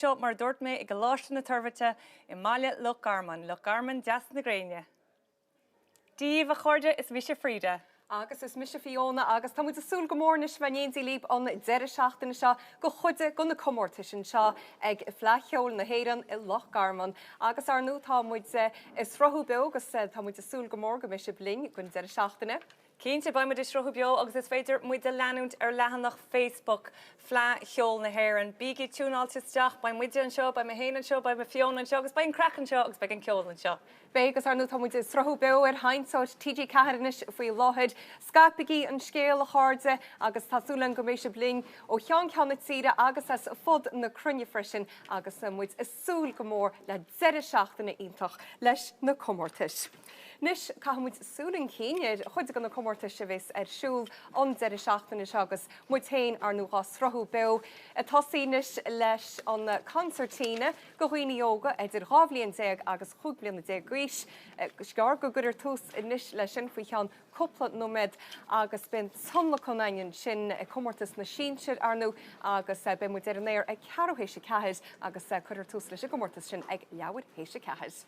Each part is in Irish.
Seo mar a dúirt mé i gColáiste na Toirbhirte i mbaile Loch Garman, Loch Garman deas na gréine. Dia daoibh a chairde, is mise Frida. Agus is mise Fiona agus tá muid ag súil go mór anois bheith in éindí libh an deireadh seachtaine seo go chuid de na comórtais anseo ag Fleadh Cheoil na hÉireann i Loch Garman. Agus ar ndóigh tá muid ag sruthú beo agus tá muid ag súil go mór go mbeidh sibh linn don deireadh seachtaine. Cinnte, beidh muid ag sruthú beo agus is féidir muid a leanúint ar leathanach Facebook Fleadh Cheoil na hÉireann. Bígí tiúnáilte isteach, beidh muide anseo, beidh mé féin anseo, beidh Fiona anseo agus beidh an craic anseo agus beidh an ceol anseo. Beidh agus ar ndóigh tá muid ag sruthú beo ar Sheinnteoir TG4 anois faoi láthair. Scaipigí an scéal a chairde agus tá súil againn go mbeidh sibh linn ó cheann ceann na tíre agus as fud na cruinne freisin agus muid ag súil go mór le deireadh seachtaine iontach leis na comórtais. Anois, caithfidh muid súil chun cinn ar chuid de na comórtais a bheas ar siúl an deireadh seachtaine seo agus muid féin, ar ndóigh, á sruthú beo. Ag tosaí anois leis an Concertina do dhaoine óga idir 12 bhliain agus 15 bliana d'aois. Is gearr go gcuirfear tús anois leis sin faoi cheann cúpla nóiméad agus beidh an tionlacan againn ansin ag comórtas na sinsear, ar ndóigh, agus beidh muid ar an aer ag ceathrú théis a ceathair agus cuirfear tús leis an gcomórtas sin ag leathuair théis a ceathair.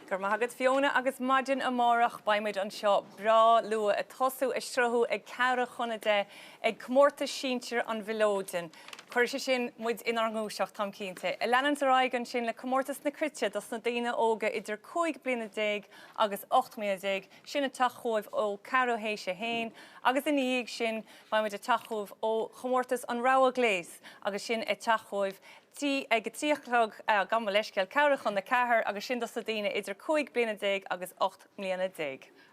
Go raibh maith agat Fiona agus maidin amárach beidh muid anseo breá luath ag tosú ag sruthú ag ceathrú chun a 10 ag Comórtas Sinsir an Mhileoidin. Cuirfidh sé sin muid inár ndúiseacht, táim cinnte. Ag leanúint ar aghaidh ansin le Comórtas na Cruite dos na daoine óga idir 15 bliana agus 18 mbliana, sin ag teacht chugaibh ó ceathrú théis a haon agus ina dhiaidh sin beidh muid ag teacht chugaibh ó Chomórtas an Rogha Gléas agus sin ag teacht chugaibh Tí ag a 3 a chlog, gabh mo leithscéal, ceathrú chun a ceathair agus sin dos na daoine idir 15 bliana agus 18 mbliana.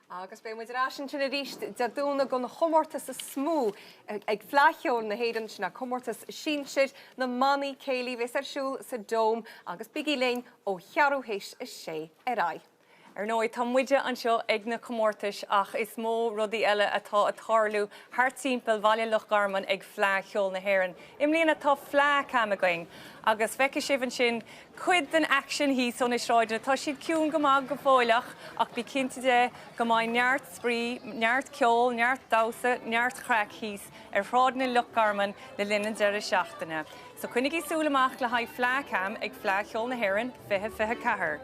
Agus beidh muid ar ais ansin arís Dé Domhnaigh don chomórtas is mó ag Fleadh Cheoil na hÉireann, sin é comórtas sinsir na mbannaí céilí a bheas ar siúl sa Dome agus bígí linn ó cheathrú théis a sé ar aghaidh. Ar ndóigh, tá muide anseo ag na comórtais ach is mó rudaí eile atá ag tarlú thart timpeall Bhaile Loch Garman ag Fleadh Cheoil na hÉireann. I mbliana tá Fleadh Cam againn agus feicfidh sibh ansin cuid den aicsean thíos ó na sráideanna. Tá siad ciúin go maith go fóilleach ach bí cinnte de go mbeidh neart spraoi, neart ceoil, neart damhsa, neart chraic thíos ar shráideanna Loch Garman le linn an deireadh seachtaine. So coinnigí súil amach le haghaidh Fleadh Cam ag Fleadh Cheoil na hÉireann 2024.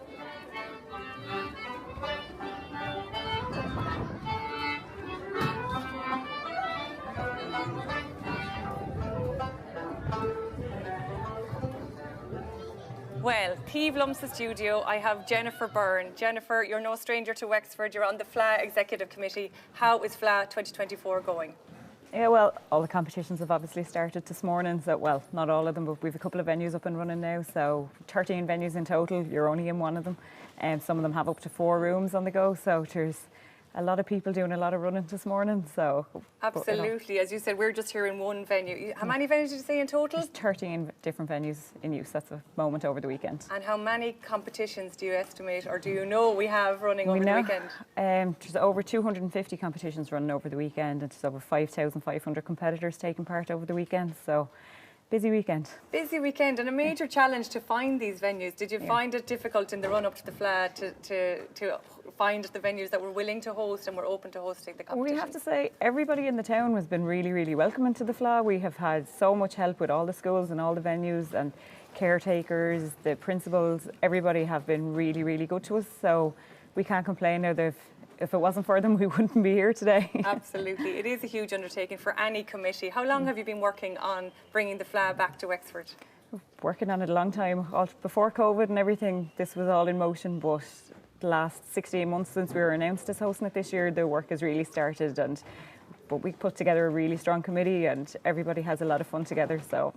Well, taobh liom sa stiúideo, I have Jennifer Byrne. Jennifer, you're no stranger to Wexford, you're on the Fleadh Executive Committee. How is Fleadh 2024 going? Yeah, well, all the competitions have obviously started this morning, so well, not all of them, but we've a couple of venues up and running now, so 13 venues in total. You're only in one of them, and um, some of them have up to four rooms on the go. So there's a lot of people doing a lot of running this morning. So absolutely, as you said, we're just here in one venue. How many venues did you say in total? There's 13 different venues in use at the moment over the weekend. And how many competitions do you estimate, or do you know we have running over we the weekend? Um, there's over 250 competitions running over the weekend, and there's over 5,500 competitors taking part over the weekend. So busy weekend. Busy weekend and a major challenge to find these venues. Did you yeah. find it difficult in the run up to the Fleadh to, to, to find the venues that were willing to host and were open to hosting the competition? We have to say everybody in the town has been really, really welcoming to the Fleadh. We have had so much help with all the schools and all the venues and caretakers, the principals, everybody have been really, really good to us. So we can't complain now. They've if it wasn't for them, we wouldn't be here today. Absolutely. It is a huge undertaking for any committee. How long have you been working on bringing the Fleadh back to Wexford? Working on it a long time. Before COVID and everything, this was all in motion, but the last 16 months since we were announced as hosting it this year, the work has really started and but we put together a really strong committee and everybody has a lot of fun together so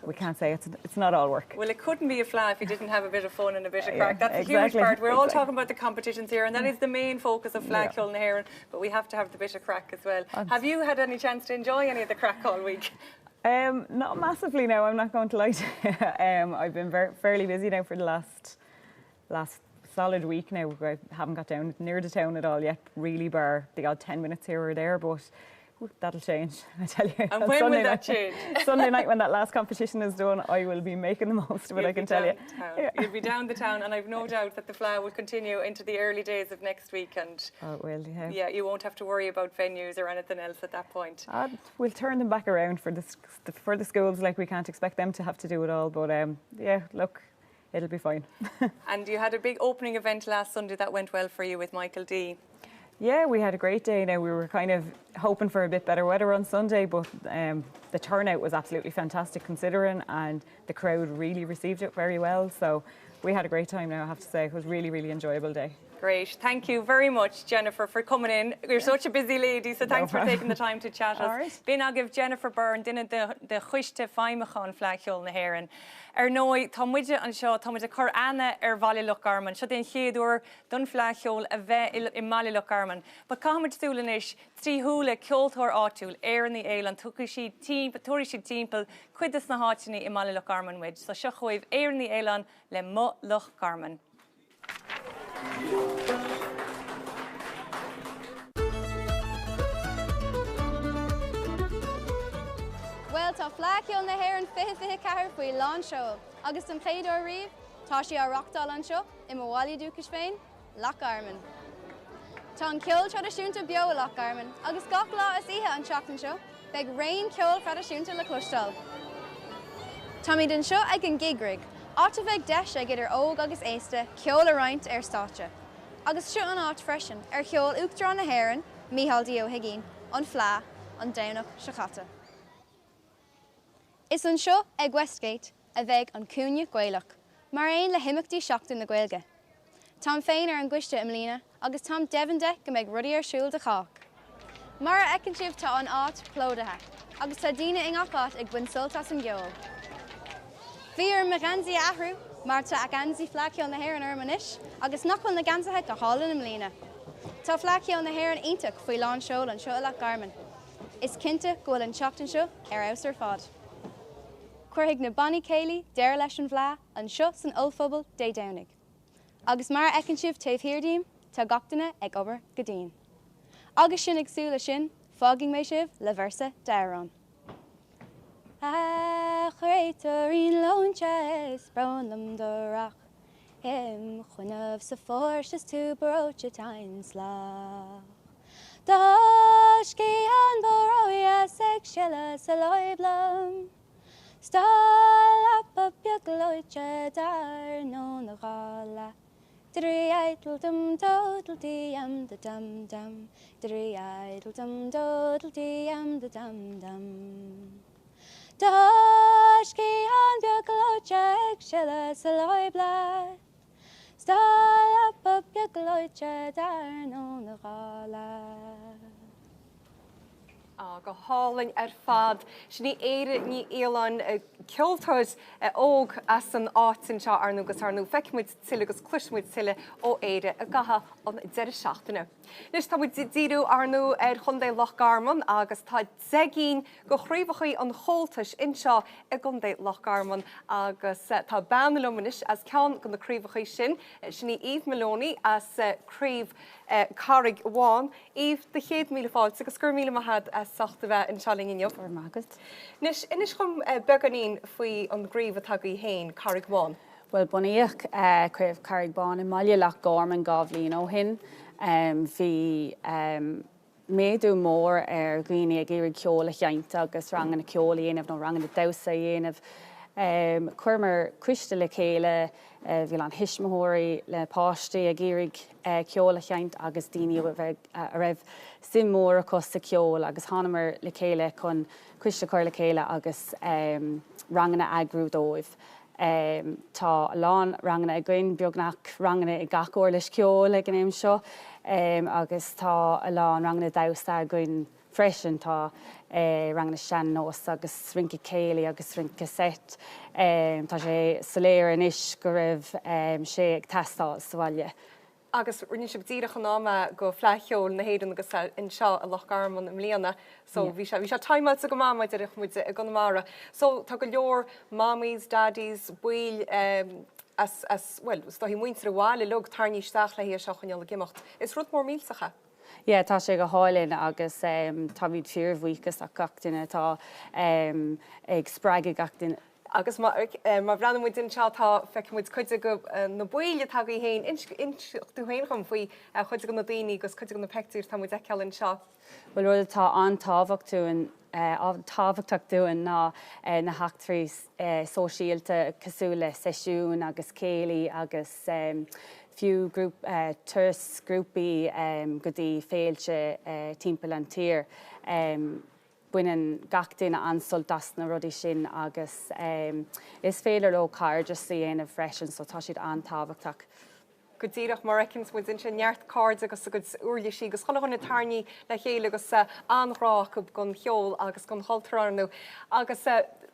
we can't say it's it's not all work. Well, it couldn't be a Fleadh if you didn't have a bit of fun and a bit of craic. Yeah, That's exactly. a huge part. We're all talking about the competitions here, and that is the main focus of Fleadh Cheoil na hÉireann, but we have to have the bit of craic as well. Have you had any chance to enjoy any of the craic all week? Um, not massively now, I'm not going to lie to you. um, I've been very, fairly busy now for the last last solid week now. I haven't got down near the town at all yet, really bar the odd 10 minutes here or there, but That'll change, I tell you. And when Sunday will that change? Sunday night when that last competition is done, I will be making the most of it, You'll I can tell you. Yeah. You'll be down the town and I've no doubt that the Fleadh will continue into the early days of next week and oh, it will, yeah. Yeah, you won't have to worry about venues or anything else at that point. Uh, we'll turn them back around for the, for the schools, like we can't expect them to have to do it all, but um, yeah, look, it'll be fine. and you had a big opening event last Sunday that went well for you with Michael D. Yeah, we had a great day now. We were kind of hoping for a bit better weather on Sunday, but um, the turnout was absolutely fantastic considering, and the crowd really received it very well. So we had a great time now, I have to say. It was really, really enjoyable day. Great. Thank you very much, Jennifer, for coming in. You're such a busy lady, so thanks no for taking the time to chat us. Right. B'in agaibh Jennifer Byrne, duine de, de choiste feidhmiúcháin Fleadh Cheoil na hÉireann. Ar ndóigh, tá muide anseo, tá muid ag cur aithne ar Bhaile Loch Garman. Seo é an chéad uair don Fhleadh Cheoil a bheith i mBaile Loch Garman. But caithfidh muid súil anois trí shúile ceoltóir áitiúil, Éire Ní Fhaoláin, tiocfaidh sí timpeall, tabharfaidh sí timpeall cuid des na háiteanna i mBaile Loch Garman muid. So seo chugaibh Éire Ní Fhaoláin le Mo Loch Garman. Bhuel, tá Fleadh Cheoil na hÉireann 2024 faoi lán seoil, agus don chéad uair riamh, tá sí á reáchtáil anseo i mo bhaile dúchais féin, Loch Garman. Tá an ceol traidisiúnta beo i Loch Garman agus gach lá is oíche an tseachtain seo beidh raon ceoil thraidisiúnta le cloisteáil. Táimid anseo ag an Gig Rig, áit a bheidh deis ag idir óg agus aosta ceol a roinnt ar stáitse. Agus seo an áit freisin ar sheol Uachtarán na hÉireann, Mícheál D. Ó hUigínn, an Fleadh an Domhnach seo caite. Is anseo ag Westgate a bheidh an Cúinne Gaelach, mar aon le himeachtaí Sheachtain na Gaeilge. Táim féin ar an gcoiste i mbliana agus táim deimhin de go mbeidh rudaí ar siúl do chách. Mar a fheiceann sibh tá an áit plódaithe agus tá daoine i ngach áit ag baint sult as an gceol. Bhí orm mo gheansaí a athrú mar tá geansaí Fleadh Cheoil na hÉireann orm anois agus nach bhfuil na geansaithe go hálainn i mbliana. Tá Fleadh Cheoil na hÉireann iontach faoi lán seoil anseo i Loch Garman. Is cinnte go bhfuil an tseachtain seo ar fheabhas ar fad. Cuirfidh na bannaí céilí deireadh leis an bhFleadh anseo san Ollphuball Dé Domhnaigh. Agus mar a fheiceann sibh taobh thiar díom, tá gach duine ag obair go dian. Agus sinn ag súil leis sin, fágfaidh mé sibh le véarsa d'amhrán. A chréatúirín leointe is brón liom do dhreach Im choinnibh sa pháirc is tú breoite tinn salach. Do sciathán mór ródheas ag sileadh sa láib liom 'S do leaba beag gleoite dar nóna ghála Drí-idle dum dódal dí am da dum dum Drí-idle dum dódal dí am da dum dum Do sciathán beag gleoite ag sileadh sa láib leat 'S do leaba beag gleoite dar nóna ghála. Á, go hálainn ar fad. Sin í Éire Ní Fhaoláin, ceoltóir óg as an áit anseo, ar ndóigh, agus ar ndóigh feicfidh muid tuilleadh agus cloisfidh muid tuilleadh ó Éire i gcaitheamh an deireadh seachtaine. Anois tá muid ag díriú, ar ndóigh, ar Chontae Loch Garman agus tá 10 gcinn de chraobhacha an Chomhaltais anseo i gContae Loch Garman agus tá bean liom anois as ceann de na craobhacha sin, sin í Eve Moloney as Craobh Carraig Bhán. Eve, do chéad míle fáilte agus go raibh míle maith agat as ucht a bheith anseo linn inniu. Go raibh maith agat. Anois, inis dhom beagáinín faoi an gcraobh atá agaibh féin, Carraig Bhán. Bhuel, bunaíodh Craobh Carraig Bhán i mBaile Loch Garman 2 bhliain ó shin. Bhí méadú mór ar dhaoine ag iarraidh ceol a sheinnt agus ranganna ceoil a dhéanamh nó ranganna damhsa a dhéanamh. Chuireamar coiste le chéile, bhí a lán thuismitheoirí le páistí ag iarraidh ceol a sheinnt agus daoine a raibh suim mhór acu sa cheol agus thánamar le chéile chun coiste a chur le chéile agus ranganna a eagrú dóibh. Tá a lán ranganna againn, beagnach ranganna i gach uirlis ceoil ag an am seo agus tá a lán ranganna damhsa againn freisin. Tá ranganna sean-nós agus rince céilí agus rince seit. Tá sé soiléir anois go raibh sé ag teastáil sa bhaile. Agus rinne sibh díreach in am é go Fleadh Cheoil na hÉireann agus anseo i Loch Garman i mbliana. So bhí sé bhí sé timeáilte go maith mar a déarfadh muid i gConamara. So tá go leor mammies, daddies, baill as as bhuel is dóichí muintir an bhaile uilig tarraingthe isteach le hé seo a choinneáil ag imeacht. Is rud mór millteach é. Yeah, tá sé go hálainn agus táimid fíorbhuíoch as gach duine atá ag spreagadh gach duine. Agus má bhreathnaíonn muid anseo tá, feicfidh muid cuid de na baill atá agaibh féin. Inis tú féin dhom faoi chuid de na daoine agus cuid de na peictiúir atá muid a fheiceáil anseo. Bhuel rud atá an-tábhachtach dúinn ná na heachtraí sóisialta cosúil le seisiúin agus céilí agus fiú turas grúpaí go dtí féilte timpeall an tír. Baineann gach duine an-sult as na rudaí sin agus is féidir leo cairdeas a dhéanamh freisin so tá siad an-tábhachtach. Go díreach mar a fheiceanns muid ansin neart cairde agus a gcuid uirlisí agus chuile dhuine tarraingthe le chéile agus an-ghrá acu don cheol agus don chultúr ar ndóigh. Agus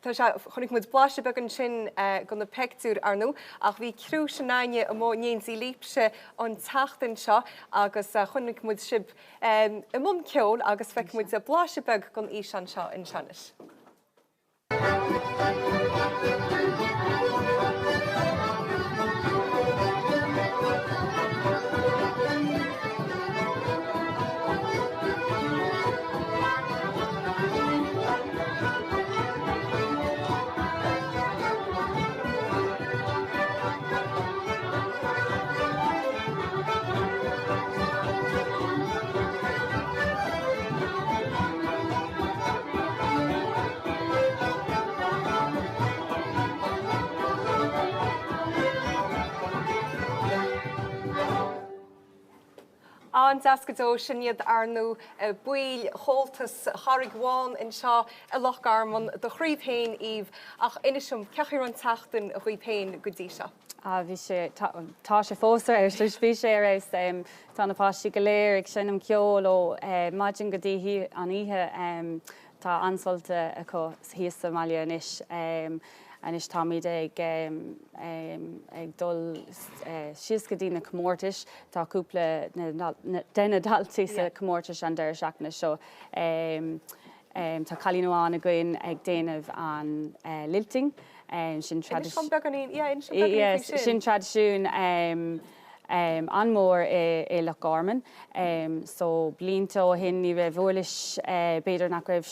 tá sé, chonaic muid blaiseadh beag ansin de na peictiúir ar ndóigh ach bhí criú s'againne amuigh in éindí libhse an tseachtain seo agus chonaic muid sibh i mbun ceoil agus feicfidh muid blaiseadh beag den fhíseán seo anseo anois. An-deas go deo, sin iad ar ndóigh baill Chomhaltas Charraig Bhán anseo i Loch Garman, do chraobh féin Eve, ach inis dom, cén chaoi a raibh an tseachtain dhaoibh féin go dtí seo? Ah bhí sé, tá sé fós ar fheabhas, bhí sé ar fheabhas. Tá na páistí go léir ag seinm ceoil ó maidin go dtí an oíche. Tá an-sult acu thíos sa mbaile anois. Anois táimid ag ag dul síos go dtí na comórtais. Tá cúpla de na daltaí sa comórtais an deireadh seachtaine seo. Tá cailín amháin againn ag déanamh an lilting. Sin traidisiún an-mhór i Loch Garman. So blianta ó shin ní raibh uirlis, b'fhéidir nach raibh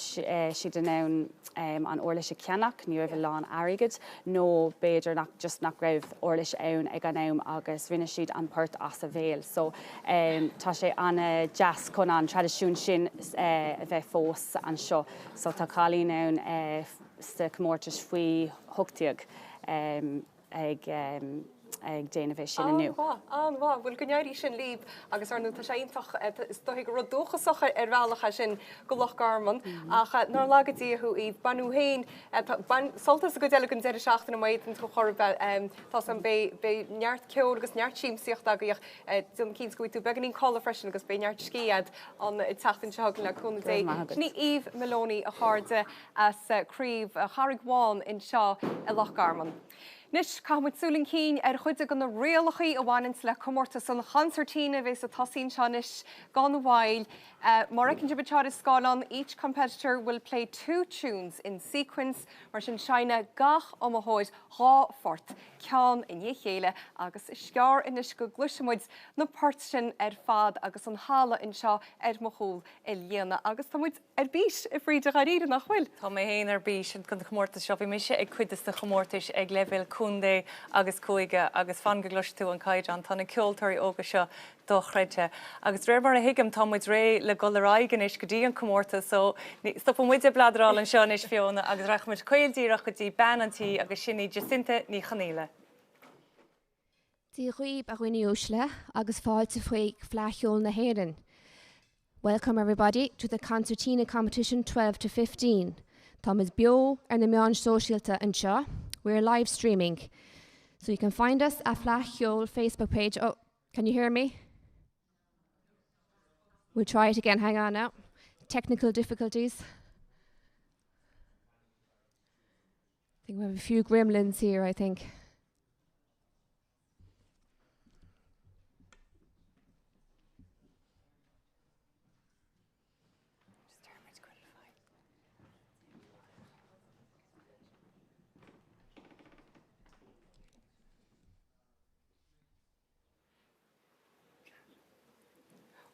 siad in ann an uirlis a cheannach, ní raibh a lán airgid nó b'fhéidir nach just nach raibh uirlis ann ag an am agus rinne siad an port as a bhéal. So tá sé an-deas chun an traidisiún sin a bheith fós anseo. So tá cailín ann sa comórtas faoi 18 ag ag déanamh é sin inniu. An-mhaith, an-mhaith. Bhuel, go n-éirí sin libh agus ar ndóigh tá sé iontach, is dóigh gur rud dúchasach ar bhealach é sin go Loch Garman ach nár laga Dia thú Eve, bain thú féin, bain sult as an gcuid eile den deireadh seachtaine má fhéadann tú chor ar bith. Tá san, beidh, beidh neart ceoil agus neart siamsaíochta agaibh ach déan cinnte go bhfaighidh tú beagáinín codladh freisin agus beidh neart scíth agat an tseachtain seo chugainn le cúnamh Dé. Sin í Eve Moloney a chairde. as Craobh Charraig Bhán anseo i Loch Garman. Anois, caithfidh muid súil chun cinn ar chuid de na rialacha a bhaineanns le comórtas an chonsairtín a bheas ag tosaí anseo anois gan mhoill. Mar a fheiceann sibh anseo ar an scáileán, each competitor will play two tunes in sequence, mar sin seinnfidh gach iomaitheoir dhá phort, ceann i ndiaidh a chéile, agus is gearr anois go gcloisfidh muid na poirt sin ar fad agus an halla anseo ar mo chúl á líonadh agus tá muid Ar bís, a Bhríd, dháiríre, nach bhfuil? Tá mé féin ar bís don chomórtas seo. Bhí mise ag cuid de na chomórtais ag leibhéal contae agus cúige agus fan go gcloisfidh tú an caighdeán. Tá na ceoltóirí óga seo dochreidte. Agus de réir mar a thuigim, tá muid réidh le dul ar aghaidh anois go dtí an comórtas so stopfaidh muid ag bladráil anseo anois Fiona agus rachaidh muid caol díreach go dtí bean an tí agus sin í Jacinta Ní Chonaola. Dia dhaoibh, a dhaoine uaisle, agus fáilte chuig Fleadh Cheoil na hÉireann. Welcome everybody to the Concertina Competition 12 to 15. Táimid beo ar na meáin sóisialta anseo. We're live streaming. So you can find us at Fleadh Cheoil Facebook page. Oh, can you hear me? We'll try it again. Hang on now. Technical difficulties. I think we have a few gremlins here, I think.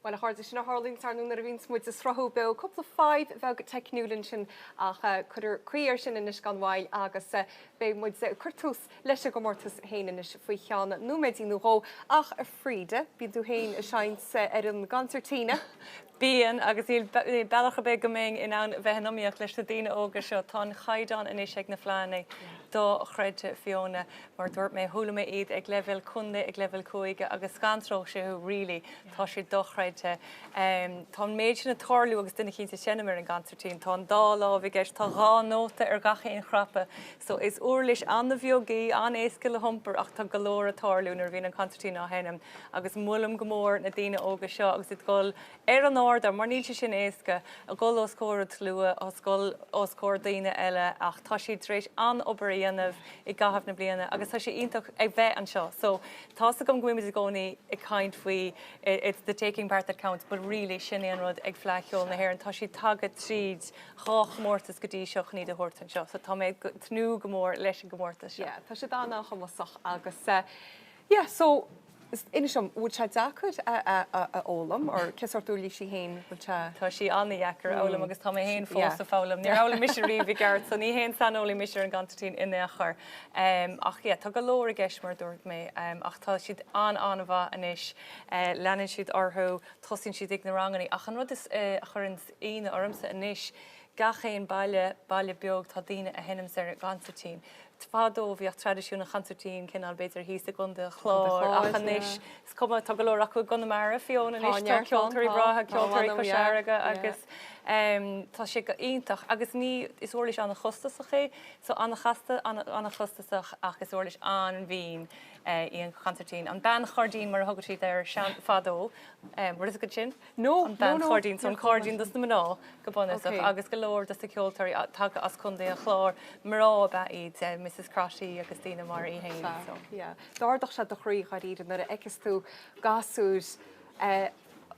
Bhuel, a chairde, sin a tharlaíonns ar ndóigh nuair a bhíonns muid ag sruthú beo. Cúpla fadhb bheag teicniúil ansin ach cuirfear caoi air sin anois gan mhoill agus beidh muid ag cur tús leis an gcomórtas féin anois faoi cheann nóiméidín nó dhó. Ach, a Frida, bíonn tú féin ag seinnt ar an gconsairtíne. Bíonn, agus níl bealach ar bith go mbeinn in ann bheith in iomaíocht leis na daoine óga seo. Tá an chaighdeán anois ag na fleánna dochreidte, Fiona. Mar a dúirt mé, chuala mé iad ag leibhéal contae, ag leibhéal cúige agus scanródh sé thú really. Tá sé dochreidte. Tá an méid sin ag tarlú agus duine eicínt ag seinm ar an gconsairtín. Tá an dá lámh i gceist, tá dhá nóta ar gach aon chrapa. So is uirlis an-bheag í, an-éasca le hiompar ach tá go leor ag tarlú nuair a bhíonn an consairtín á sheinm. Agus molaim go mór na daoine óga seo agus iad ag dul ar an ardán, mar níl sé sin éasca, a dhul os comhair an tslua, os dul os comhair daoine eile ach tá siad tar éis an-obair a dhéanamh i gcaitheamh na bliana agus tá sé iontach ag bheith anseo. So tá's agam go mbímid i gcónaí ag caint faoi it's the taking part that counts but really sin é an rud ag Fleadh Cheoil na hÉireann, tá siad tagtha tríd dhá chomórtas go dtí seo chun iad a thabhairt anseo. So tá mé ag tnúth go mór leis an gcomórtas seo. Yeah, tá siad an-chumasach agus Yeah, so, inis dom, bhfuil sé deacair a fhoghlaim or cé sórt uirlís í féin, bhfuil sé. Tá sí an-dheacair a fhoghlaim agus tá mé féin fós ag foghlaim. Níor fhoghlaim mise riamh i gceart so ní haon saineolaí mise ar an gconsairtín in aon chor. Ach yeah, tá go leor i gceist mar a dúirt mé ach tá siad an-an-mhaith anois. Leanann siad orthu, tosaíonn siad ag na ranganna ach an rud is a chuireann ionadh ormsa anois, gach aon baile, baile beag, tá daoine a sheinneanns ar an gconsairtín. Fadó bhíodh traidisiún an chonsairtín cineál b'fhéidir thíos i gContae an Chláir ach anois is cuma, tá go leor acu i gConamara, Fiona anois, tá ceoltóirí breátha, ceoltóirí Cois Fharraige agus tá sé go iontach agus ní, is uirlis an-chostasach é, so an-chasta, an-chostasach ach is uirlis an-mhín í an consairtín. An bean chairdín mar a thugadh siad air sean, fadó, bhfuil fhios agat sin? No, an bean chairdín, so an cairdín dos na mná go bunúsach agus go leor dos na ceoltóirí tagtha as Contae an Chláir, mná ab ea iad, Mrs Crotty agus daoine mar í féin. So. Yeah. D'ardódh sé do chroí dháiríre nuair a fheiceas tú gasúir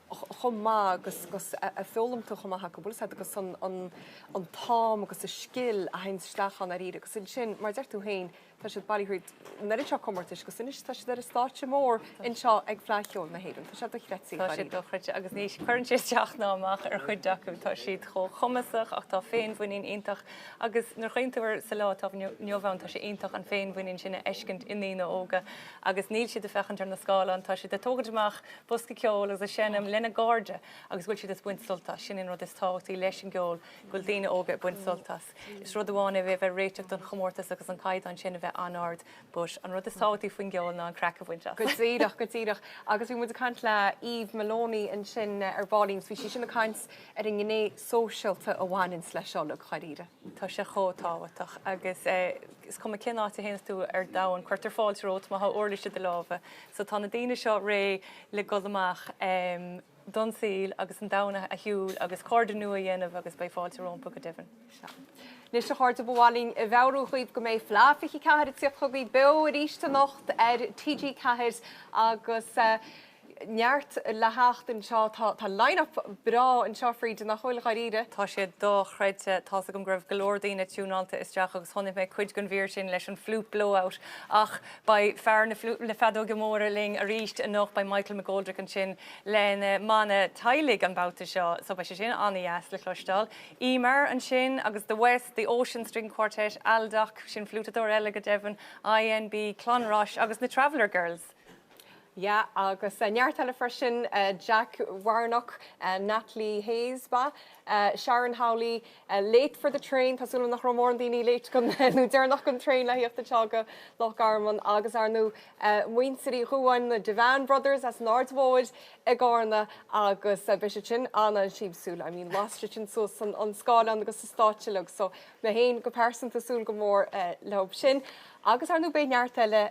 chomh maith agus agus a foghlamtha chomh maith acu, bhfuil fhios agat agus an an an t-am agus an scil a théann isteach ann dáiríre agus ansin mar a deir tú féin Tá siad bailithe thríd an oiread seo comórtais agus anois tá siad ar an stáitse mór anseo ag Fleadh Cheoil na hÉireann. Tá sé dochreidte. Tá sé dochreidte agus ní chuireann sé isteach ná amach ar chuid acu. Tá siad chomh cumasach ach tá féinmhuinín iontach agus nuair a chuireann tú air sa lá atá inniu ann tá sé iontach an féinmhuinín sin a fheiscint i ndaoine óga agus níl siad ag féachaint ar na scáileáin, tá siad ag tógaint amach bosca ceoil agus ag seinm lena gcairde agus go bhfuil siad ag baint sult as. Sin an rud is tábhachtaí leis an gceol, go bhfuil daoine óga ag baint sult as. Is rud amháin é bheith ag réiteach don chomórtas agus an caighdeán sin a bheith an-ard but an rud is tábhachtaí faoin gceol ná an craic a bhaint as. Go díreach, go díreach. Agus bhí muid ag caint le Eve Moloney ansin ar baillín 's bhí sí sin ag caint ar an ngné sóisialta a bhaineanns leis seo uilig, dháiríre. Tá sé chomh tábhachtach agus is cuma cén áit a théanns tú ar domhan, cuirtear fáilte romhat má thá uirlis i do lámha. So tá na daoine seo réidh le dul amach. don saol agus an domhan a shiúl agus cairde nua a dhéanamh agus beidh fáilte rompu go deimhin. Sea. Anois a chairde ba mhaith linn a mheabhrú dhaoibh go mbeidh Fleadh 24 ag tíocht chugaibh beo arís anocht ar TG4 agus neart le theacht anseo. Tá tá line-up breá anseo fríd nach bhfuil dháiríre? Tá sé dochreidte. Tá's agam go raibh go leor daoine tiúnáilte isteach agus chonaic mé cuid den mhír sin leis an flute blowout ach beidh fear na feadóige móire linn arís anocht, beidh Michael McGoldrick ansin lena mbanna teaghlaigh an babhta seo, so beidh sé sin an-dheas le cloisteáil. Eimear ansin agus The West, The Ocean String Quartet, Aldoc, sin fliúiteadóir eile go deimhin, INB, Clann Rois agus na Traveller Girls. Yeah, agus neart eile freisin, Jack Warnock, Natalie Hayes, ba, Sharon Howley, Late for the train, tá súil agam nach raibh mórán daoine late don, nó deireanach don traein le thíocht anseo go Loch Garman agus ar ndóigh muintir Uí Dhubháin, na Devane Brothers as an Aird Mhóir i gCarna agus beidh siad sin an-an-siamsúil, I mean las siad sin suas an scáileán agus an stáitse uilig so mé féin go pearsanta ag súil go mór leo sin agus ar ndóigh beidh neart eile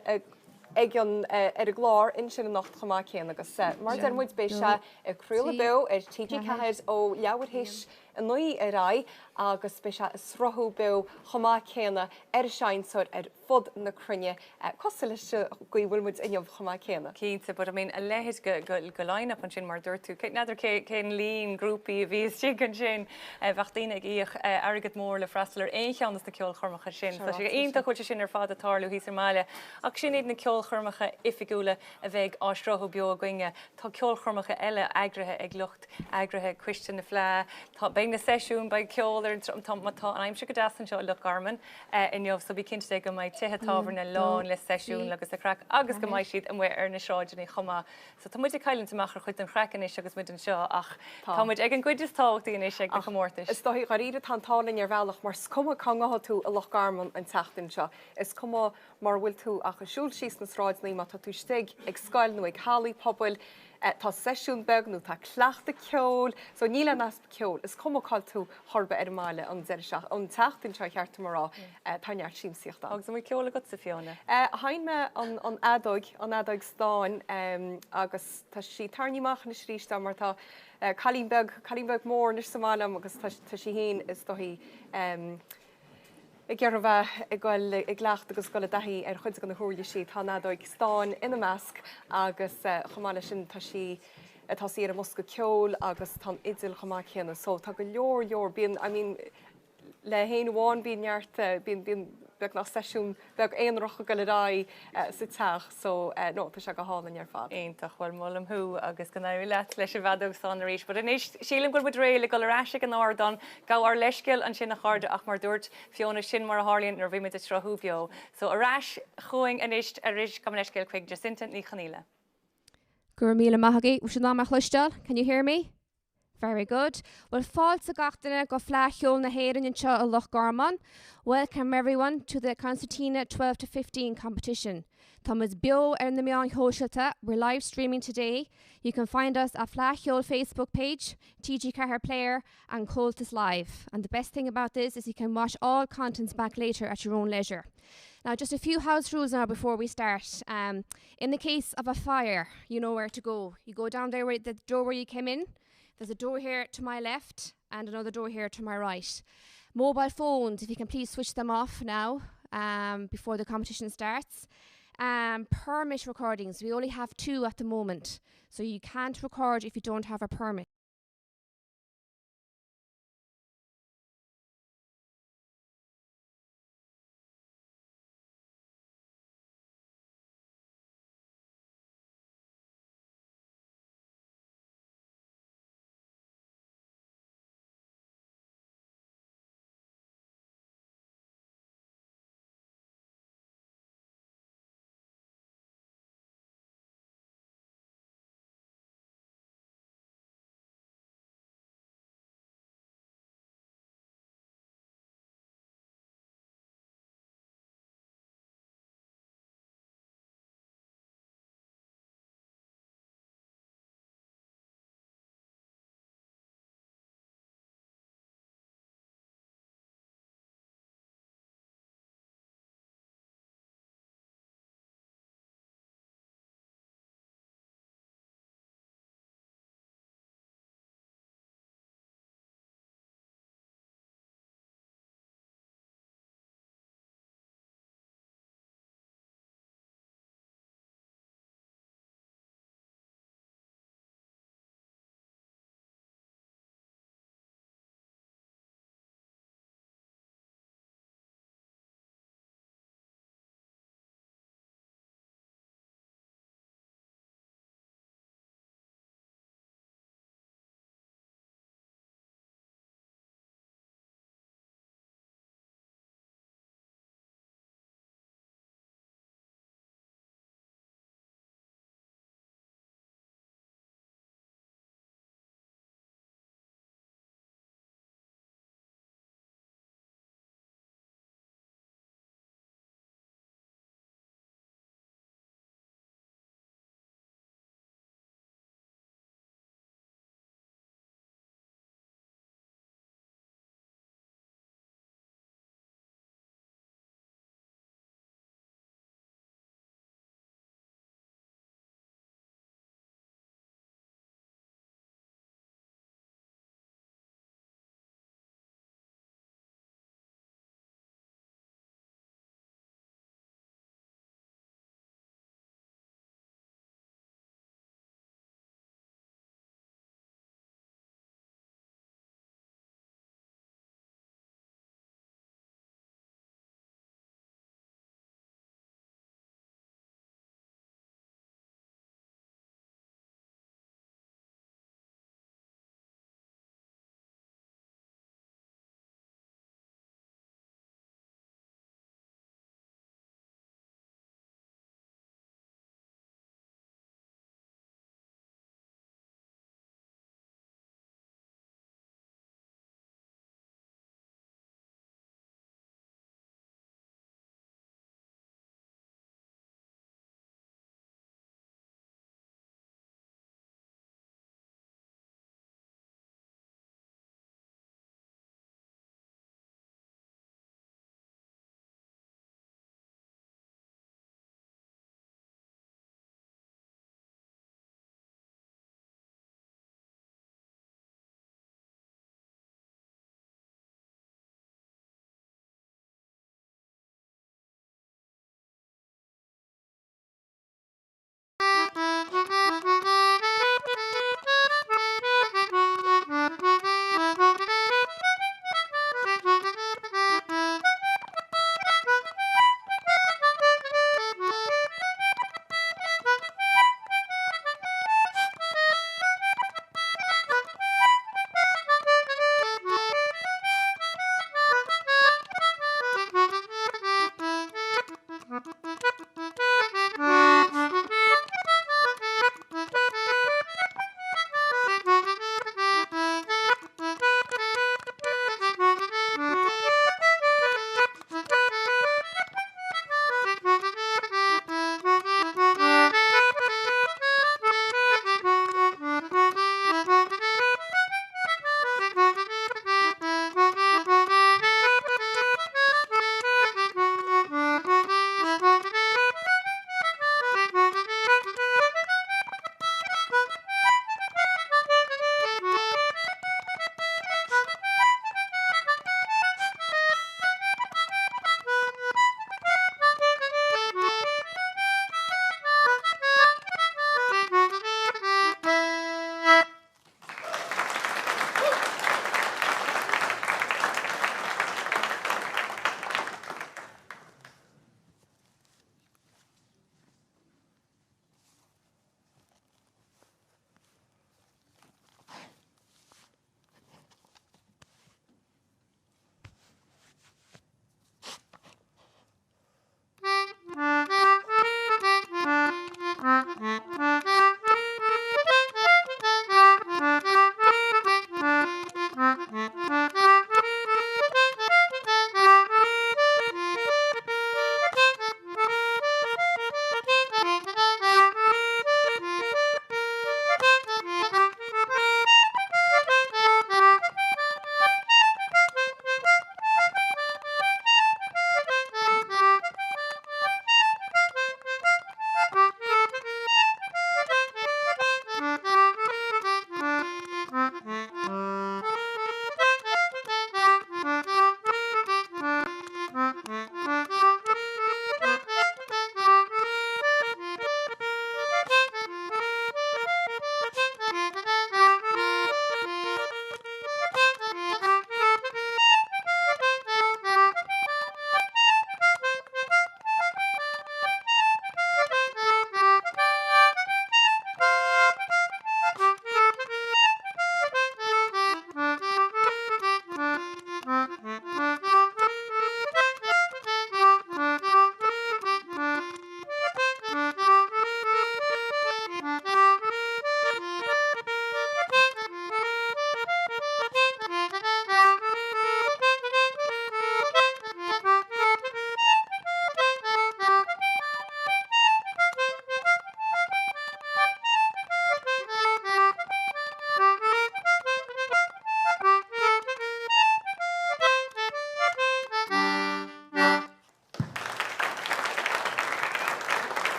ag an ar an gclár ansin anocht chomh maith céanna agus mar a deir muid beidh sé ag craoladh beo ar TG4 ó leathuair théis. 9 ar aghaidh agus beidh sé ag sruthú beo chomh maith céanna ar an seinnteoir ar fud na cruinne, cosúil leis an gcaoi a bhfuil muid inniu chomh maith céanna. Cinnte, but I mean a leithéid de line-up ansin mar a dúirt tú, n'fheadar cén líon grúpaí a bhí istigh ansin, bheadh daoine ag íoc airgead mór le freastal ar aon cheann de na ceolchoirmeacha sin. Tá sé iontach go bhfuil sé sin ar fad ag tarlú thíos ar an mbaile. Ach sin iad na ceolchoirmeacha oifigiúla a bheidh á sruthú beo againne. Tá ceolchoirmeacha eile eagraithe ag lucht eagraithe Coiste na Fleá. Tá, beidh na seisiúin, beidh ceol ar an trom, tá, tá an aimsir go deas anseo i Loch Garman inniu so bí cinnte de go mbeidh tithe tábhairne lán le seisiúin agus le craic agus go mbeidh siad amuigh ar na sráideanna chomh maith. So tá muid ag cailliúint amach ar chuid den chraic anois agus muid anseo ach tá muid ag an gcuid is tábhachtaí anois ag na comórtais. Is dóigh dháiríre tá an t-ádh linn ar bhealach mar is cuma cá ngabhfaidh tú i Loch Garman an tseachtain seo, is cuma mura bhfuil tú ach ag siúl síos na sráideanna, má tá tú istigh ag scoil nó ag hallaí pobail, tá seisiún beag nó tá cleachtadh ceoil, so níl aon easpa ceoil. Is cuma cá bhfuil tú chor ar bith ar an mbaile an deireadh seach, an tseachtain seo, cheart dom a rá, tá neart siamsaíochta ann. Agus an bhfuil ceol agatsa, Fiona? Sheinn mé an an fheadóg, an fheadóg stáin, agus tá sí tarraingthe amach anois arís agam mar tá cailín beag, cailín beag mór anois sa mbaile agam agus tá tá sí féin is dóichí ag iarraidh bheith ag goil i gcleachtadh agus goil i dtaithí ar chuid de na huirlisí. Tá an fheadóg stáin ina measc agus chomh maith leis sin tá sí tá sí ar an mbosca ceoil agus tá an fhidil chomh maith céanna. So tá go leor leor, bíonn, I mean, le haon amháin bíonn neart, bíonn, bíonn beagnach seisiún beag aonarach ag goil ar aghaidh sa teach so no tá sé go hálainn ar fad. Iontach, bhuel molaim thú agus go n-éirí leat leis an bhfeadóg stáin arís. But anois sílim go bhfuil muid réidh le dul ar ais ag an ardán. Gabh ár leithscéal ansin a chairde ach mar dúirt Fiona sin mar a tharlaíonn nuair a bhí muid ag sruthú beo. So ar ais chugainn anois arís gabh mo leithscéal chuig Jacinta Ní Chonaola. Go raibh míle maith agaibh. Bhfuil sibh in ann mé a chloisteáil? Can you hear me? Very good. Well fáilte gach duine go Fleadh Cheoil na hÉireann anseo i Loch Garman. Welcome everyone to the Concertina 12 to 15 competition. Tá muid beo ar na meáin shóisialta, we're live streaming today. You can find us at Fleadh Cheoil Facebook page, TG4 Player and Comhaltas Live. And the best thing about this is you can watch all contents back later at your own leisure. Now just a few house rules now before we start. Um, in the case of a fire, you know where to go. You go down there where the door where you came in. There's a door here to my left and another door here to my right. Mobile phones, if you can please switch them off now um, before the competition starts. Um, permit recordings, we only have two at the moment. So you can't record if you don't have a permit.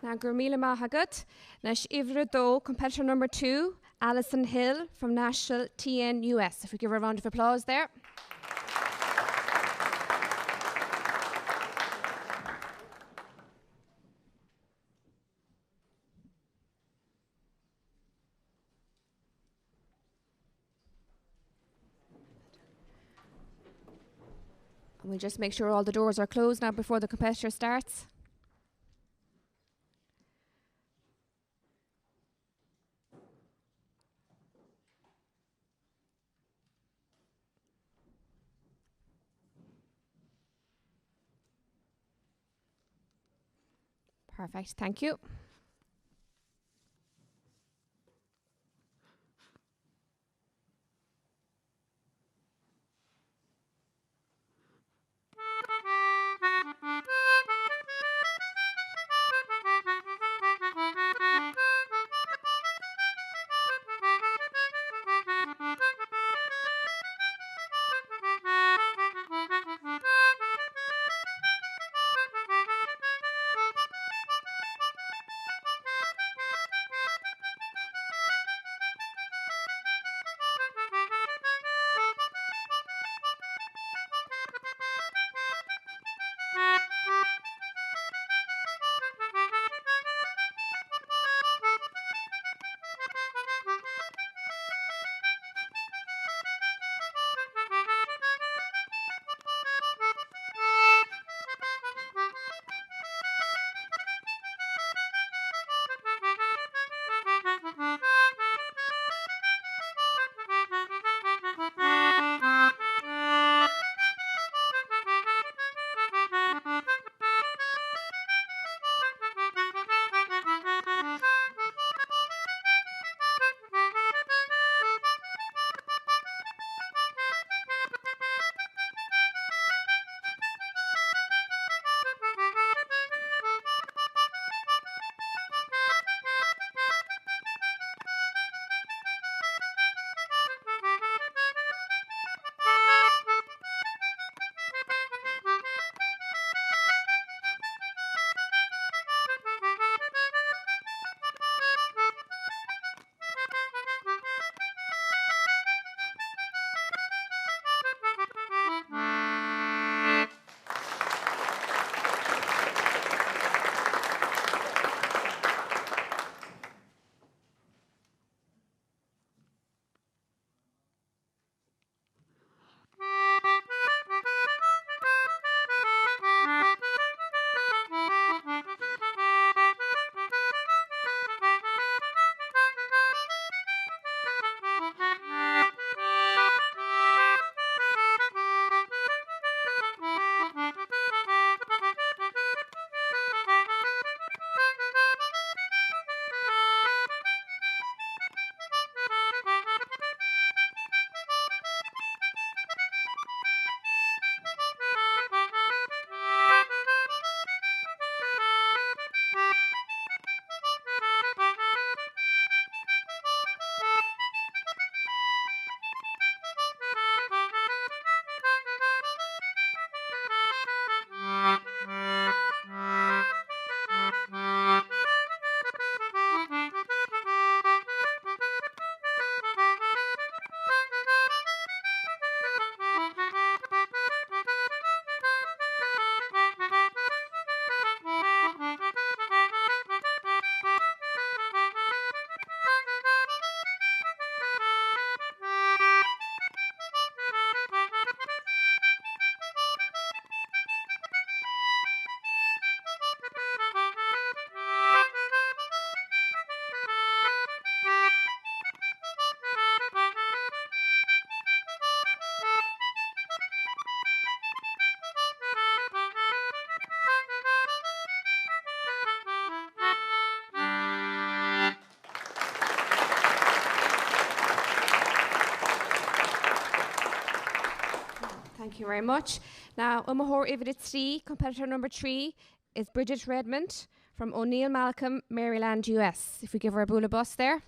Now go raibh míle maith agat. Anois uimhir a dó, competitor number 2, Alison Hill from Nashville, TN, US. If we give her a round of applause there. And we'll just make sure all the doors are closed now before the competitor starts. Perfect, thank you. Thank you very much. Now, Iomaitheoir uimhir a 3, competitor number 3 is Bridget Redmond from O'Neill Malcolm, Maryland, US. If we give her a bualadh bos there.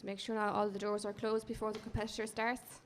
Make sure now all the doors are closed before the competitor starts.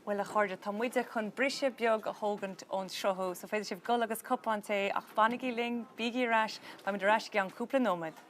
Bhuel a chairde, tá muide chun briseadh beag a thógaint ón sruthú, so féadfaidh sibh dul agus cupán tae ach fanaigí linn, bígí ar ais, beimid ar ais i gceann cúpla nóiméad.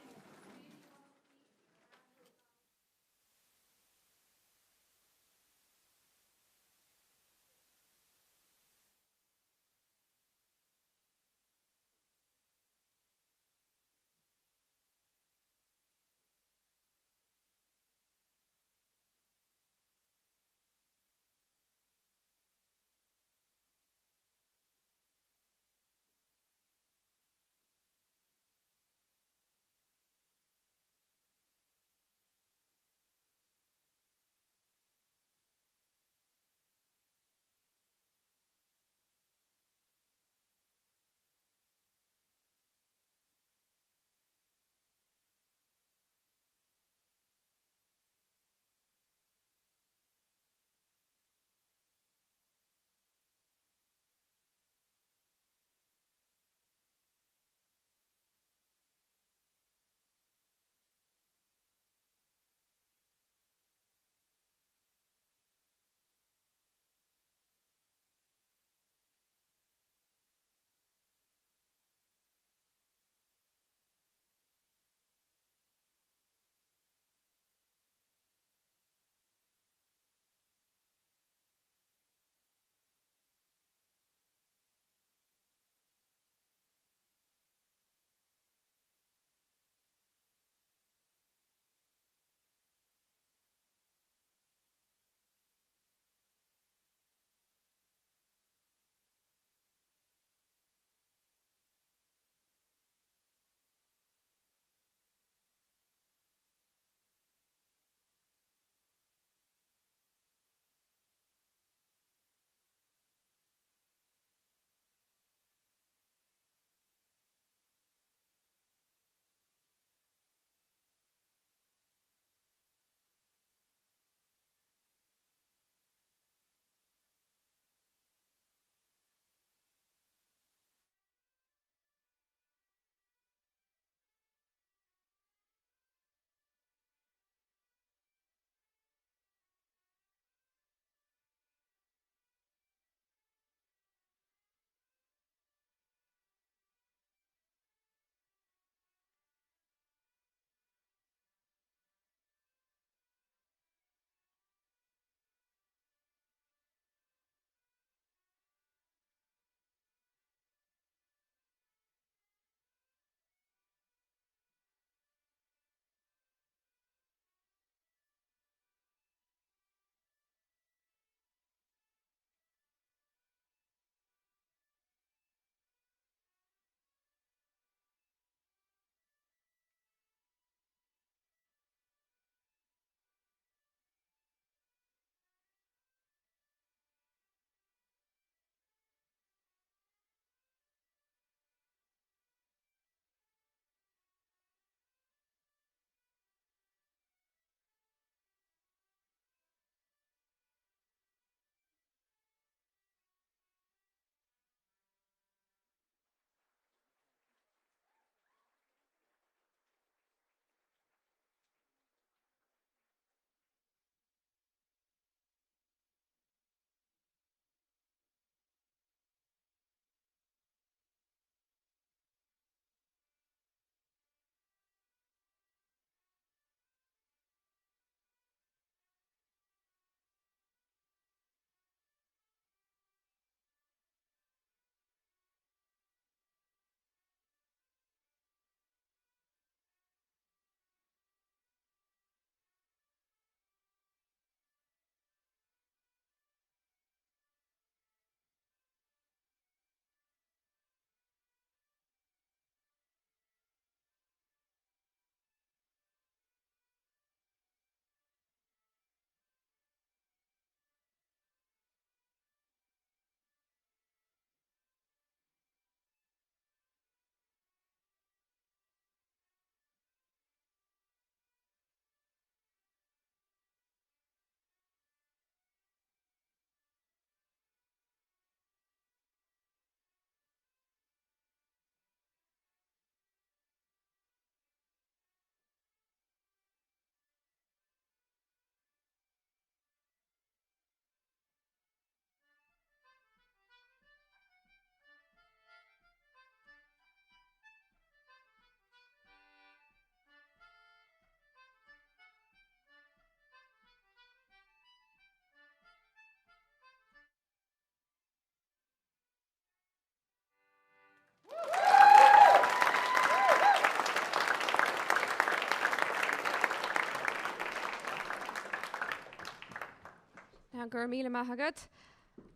Go raibh míle maith agat.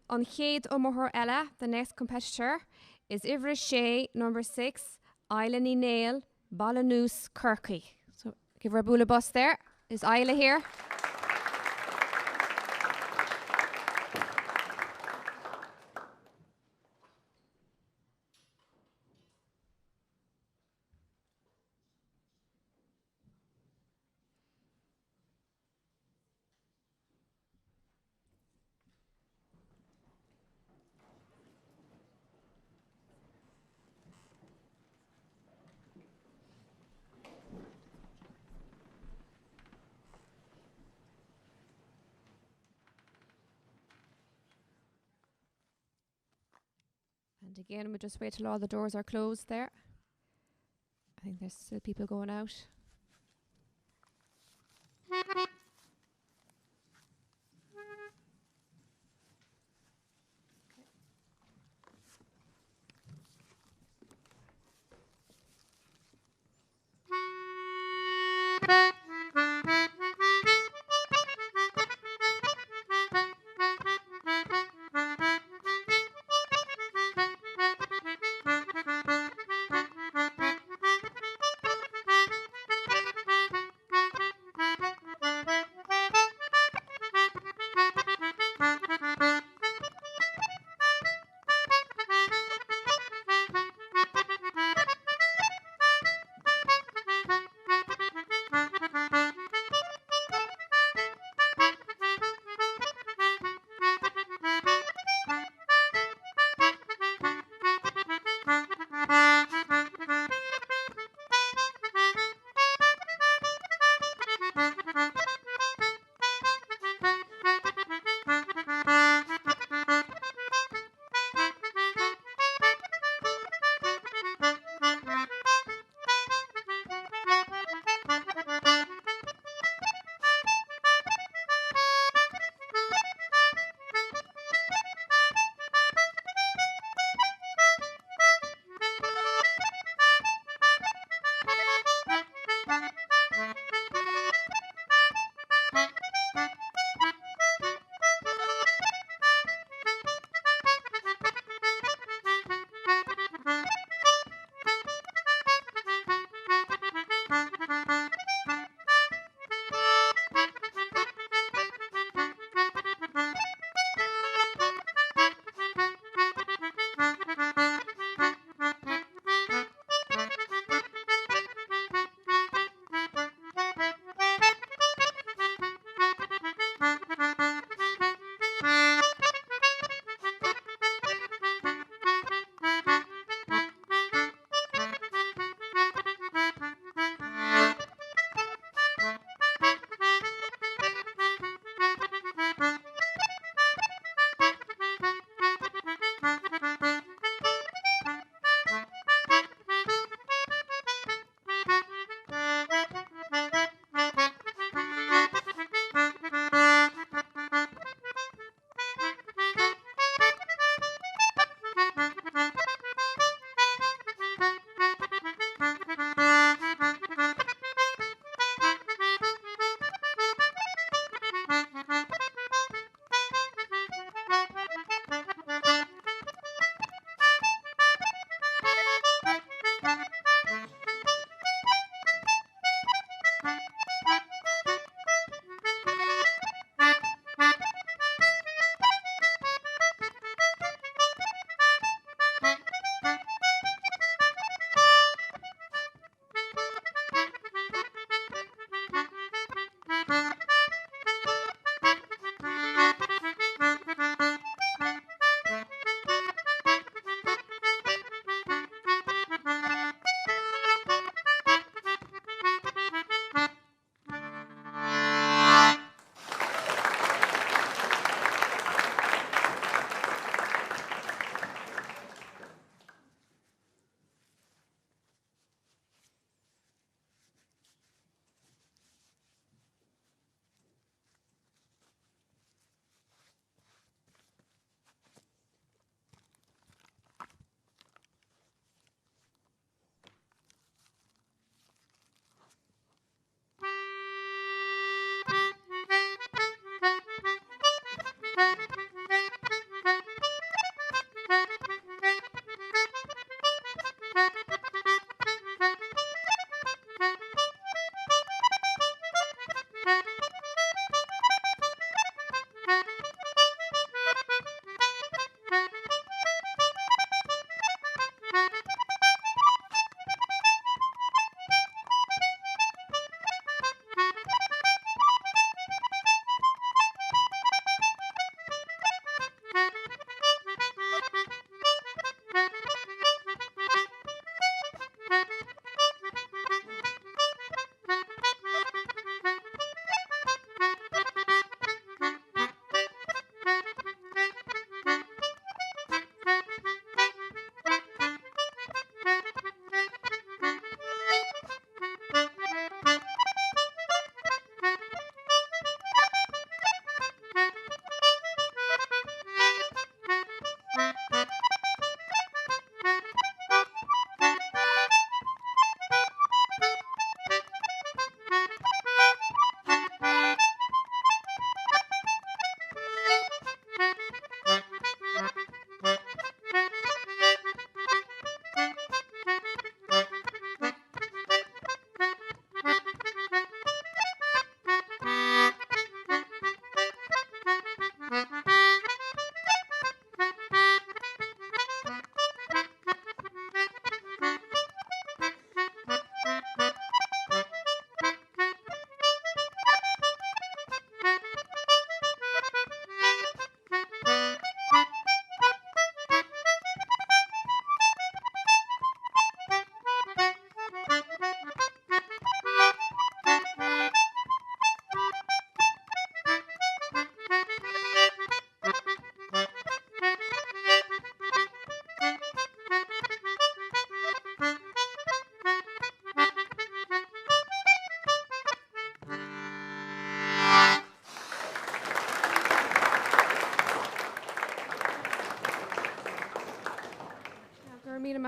An chéad iomaitheoir eile, the next competitor, is uimhir a sé, number 6, Isla Ní Néill, Baile Núis, Corcaigh. So give her a bualadh bos there. Is Isla here? And again, we just wait till all the doors are closed there. I think there's still people going out.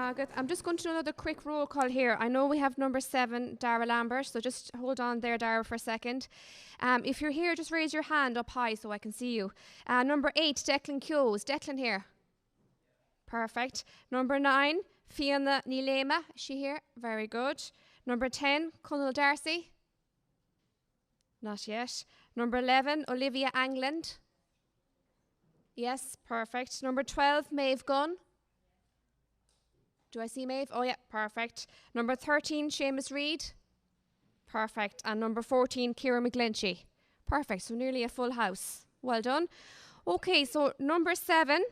Margaret. I'm just going to do another quick roll call here. I know we have number 7, Dara Lambert, so just hold on there, Dara, for a second. Um, if you're here, just raise your hand up high so I can see you. Uh, number 8, Declan Keogh. Is Declan here? Perfect. Number 9, Fiona Nilema. Is she here? Very good. Number 10, Conal Darcy. Not yet. Number 11, Olivia Angland. Yes, perfect. Number 12, Maeve Gunn. Do I see Maeve? Oh, yeah, perfect. Number 13, Seamus Reid. Perfect. And number 14, Kira McGlinchey. Perfect. So nearly a full house. Well done. Okay, so number 7,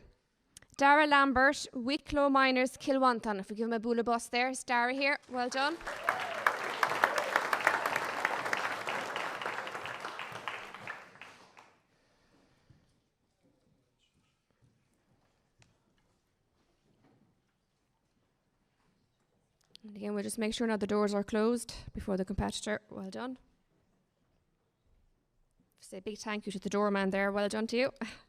Dara Lambert, Wicklow Miners, Kilwanthan. If we give him a bula bus there, it's Dara here. Well done. And again, we'll just make sure now the doors are closed before the competitor. Well done. Say a big thank you to the doorman there. Well done to you. Perfect.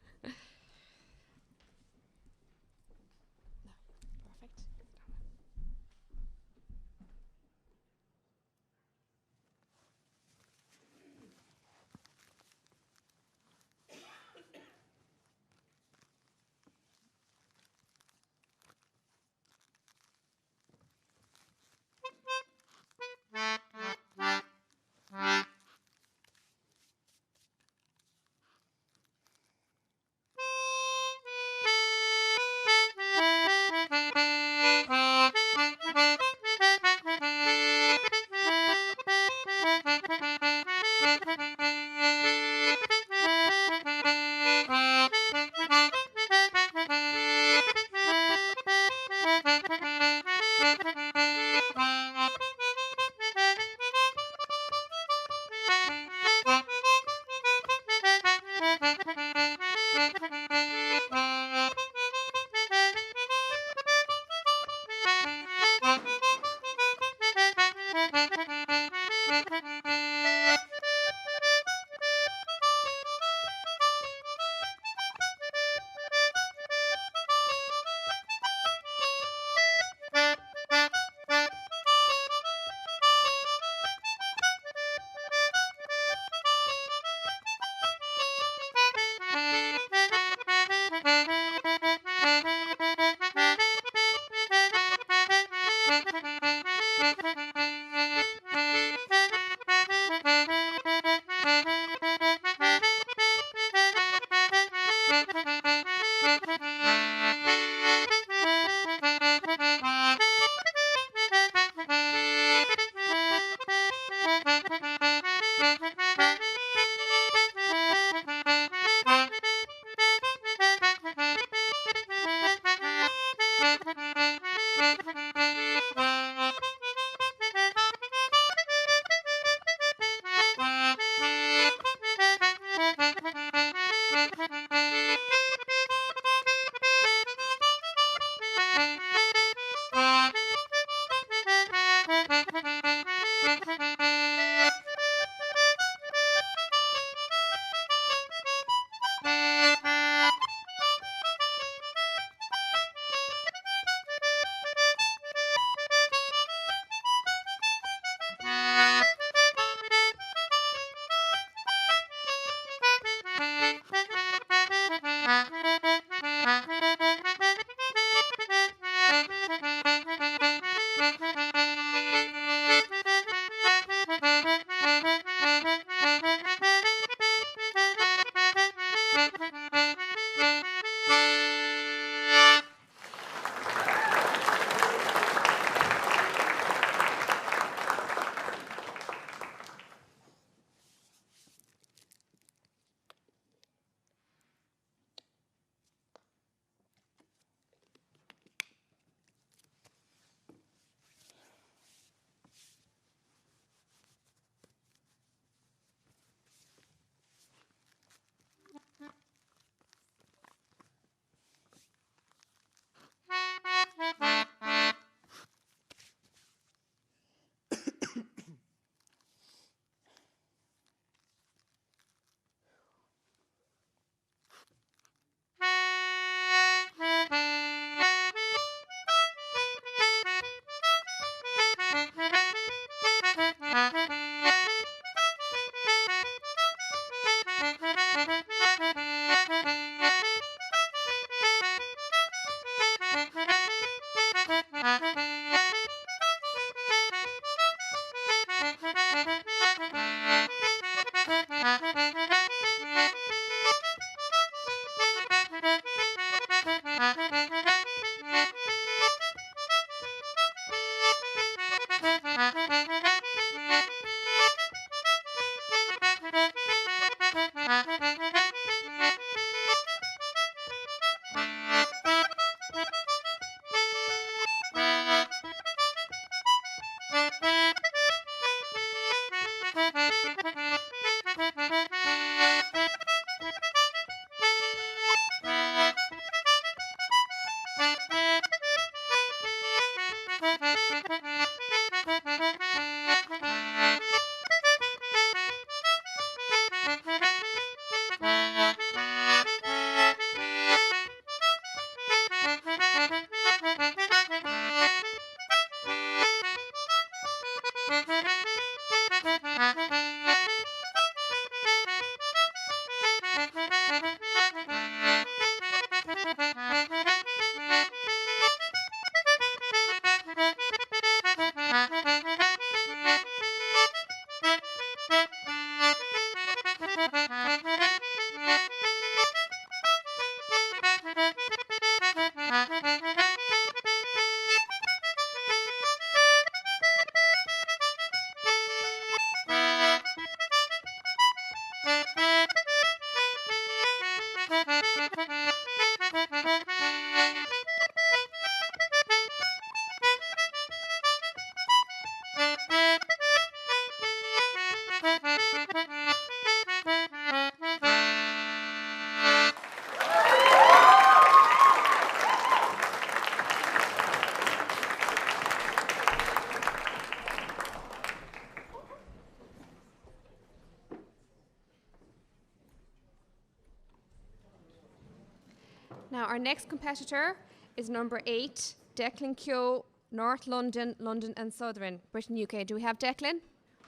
Now our next competitor is number 8, Declan Keogh, North London, London and Southern, Britain, UK. Do we have Declan?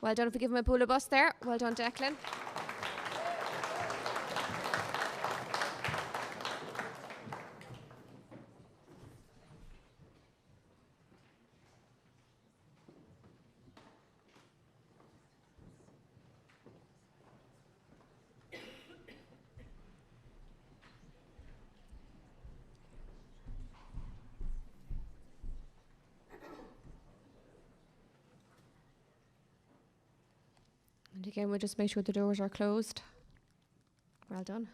Well done if we give him a pool of bus there. Well done, Declan. And again, we'll just make sure the doors are closed. Well done.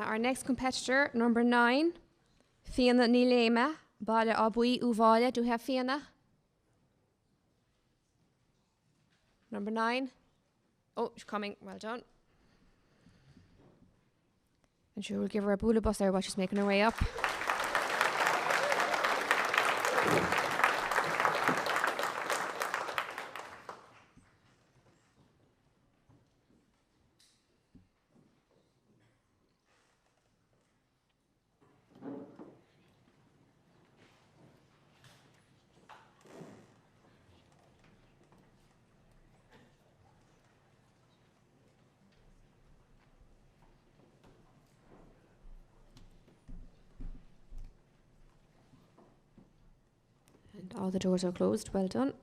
Now our next competitor, number 9, Fiona Ní Léime, Baile Átha Buí, Uíbh Fhailí. Do we have Fiona? Number 9. Oh, she's coming. Well done. And sure we'll give her a bualadh bos there while she's making her way up. And all the doors are closed. Well done.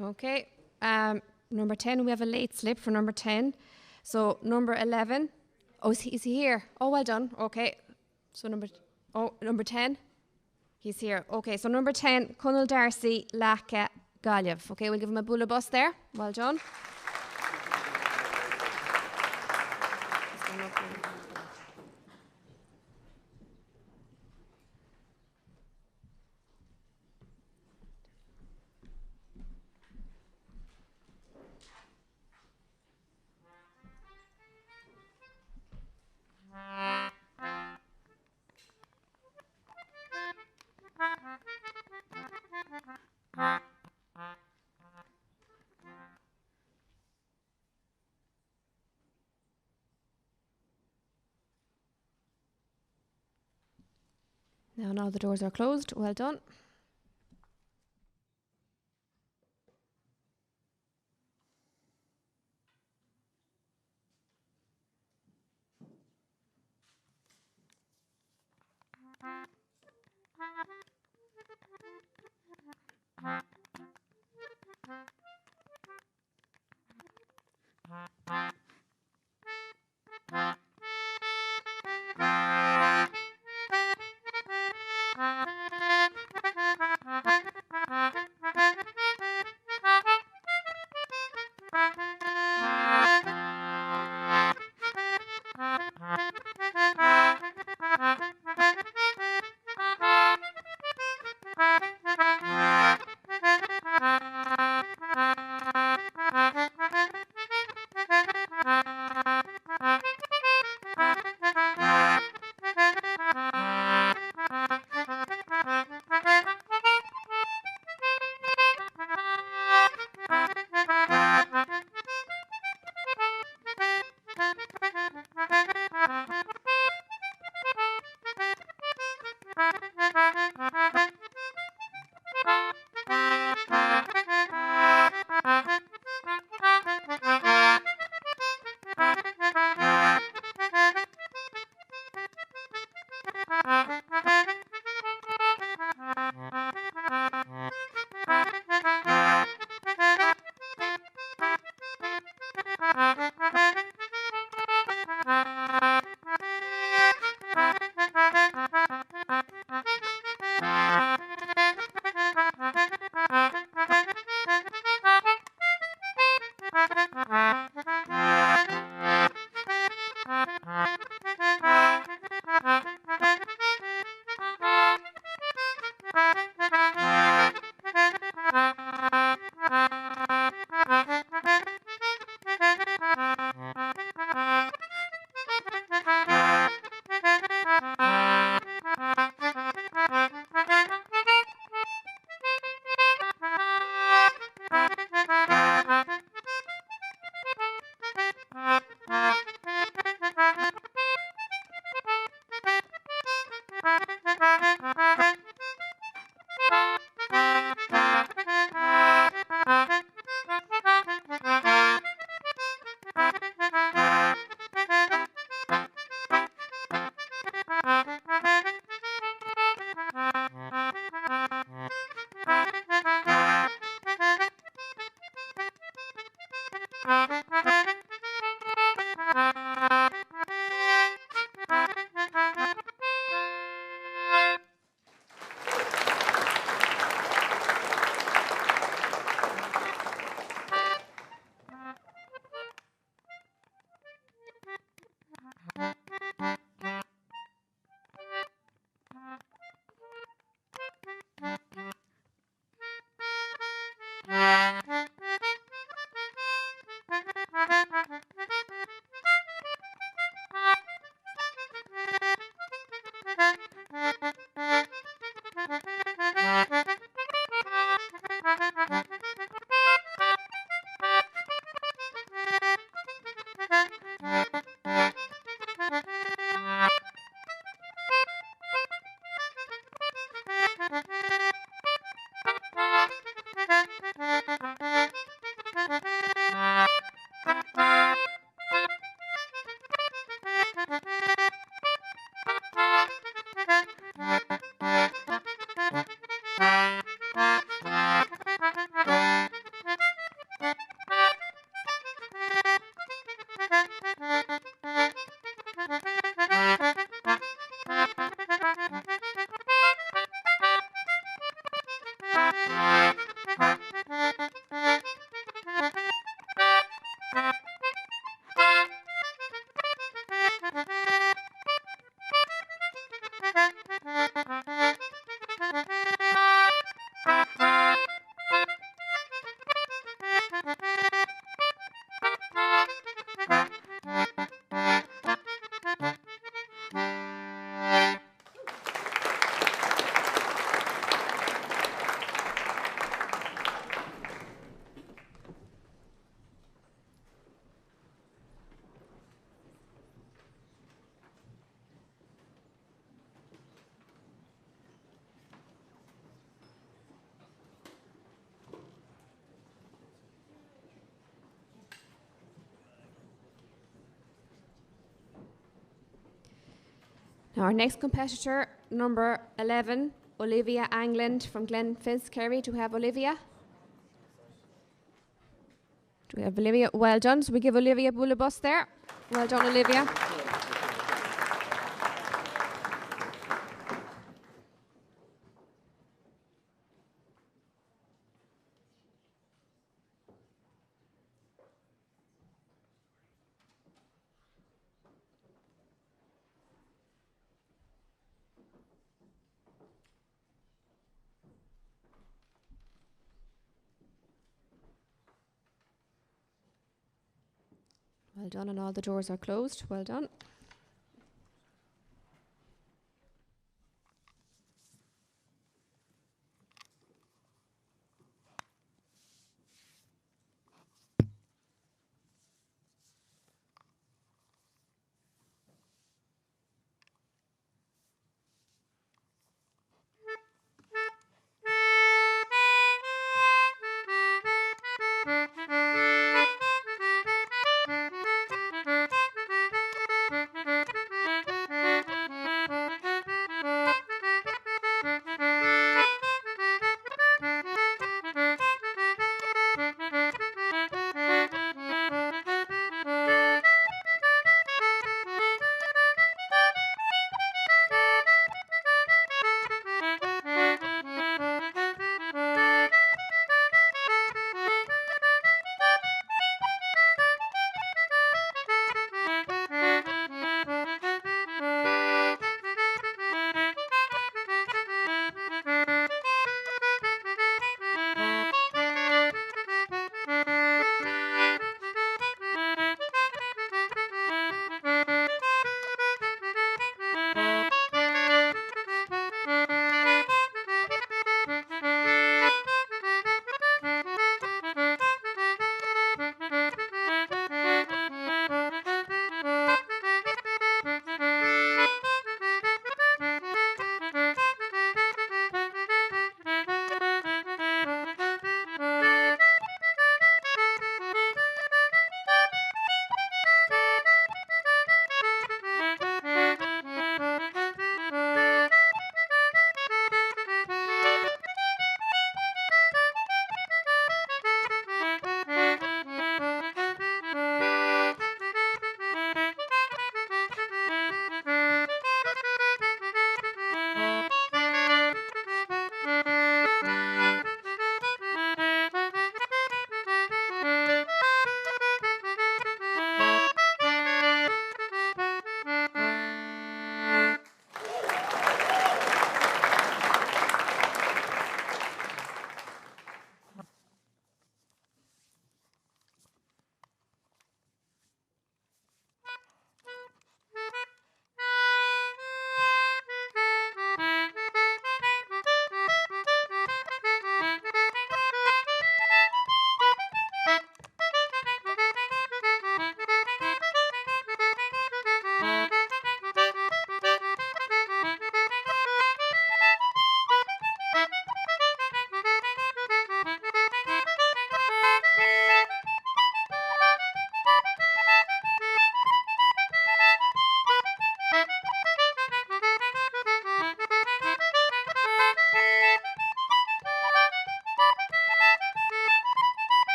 Okay. Um, number 10, we have a late slip for number 10. So number 11. Oh, is he, is he here? Oh, well done. Okay. So number oh, number 10. He's here. Okay, so number 10, Conal Darcy, Laka Gaillimh. Okay, we'll give him a bulla bus there. Well done. Now, now the doors are closed. Well done. Now our next competitor, number 11, Olivia Angland from Glenfis, Kerry. Do we have Olivia? Do we have Olivia? Well done. So we give Olivia a bus there. Well done, Olivia. Well done, and all the doors are closed. Well done.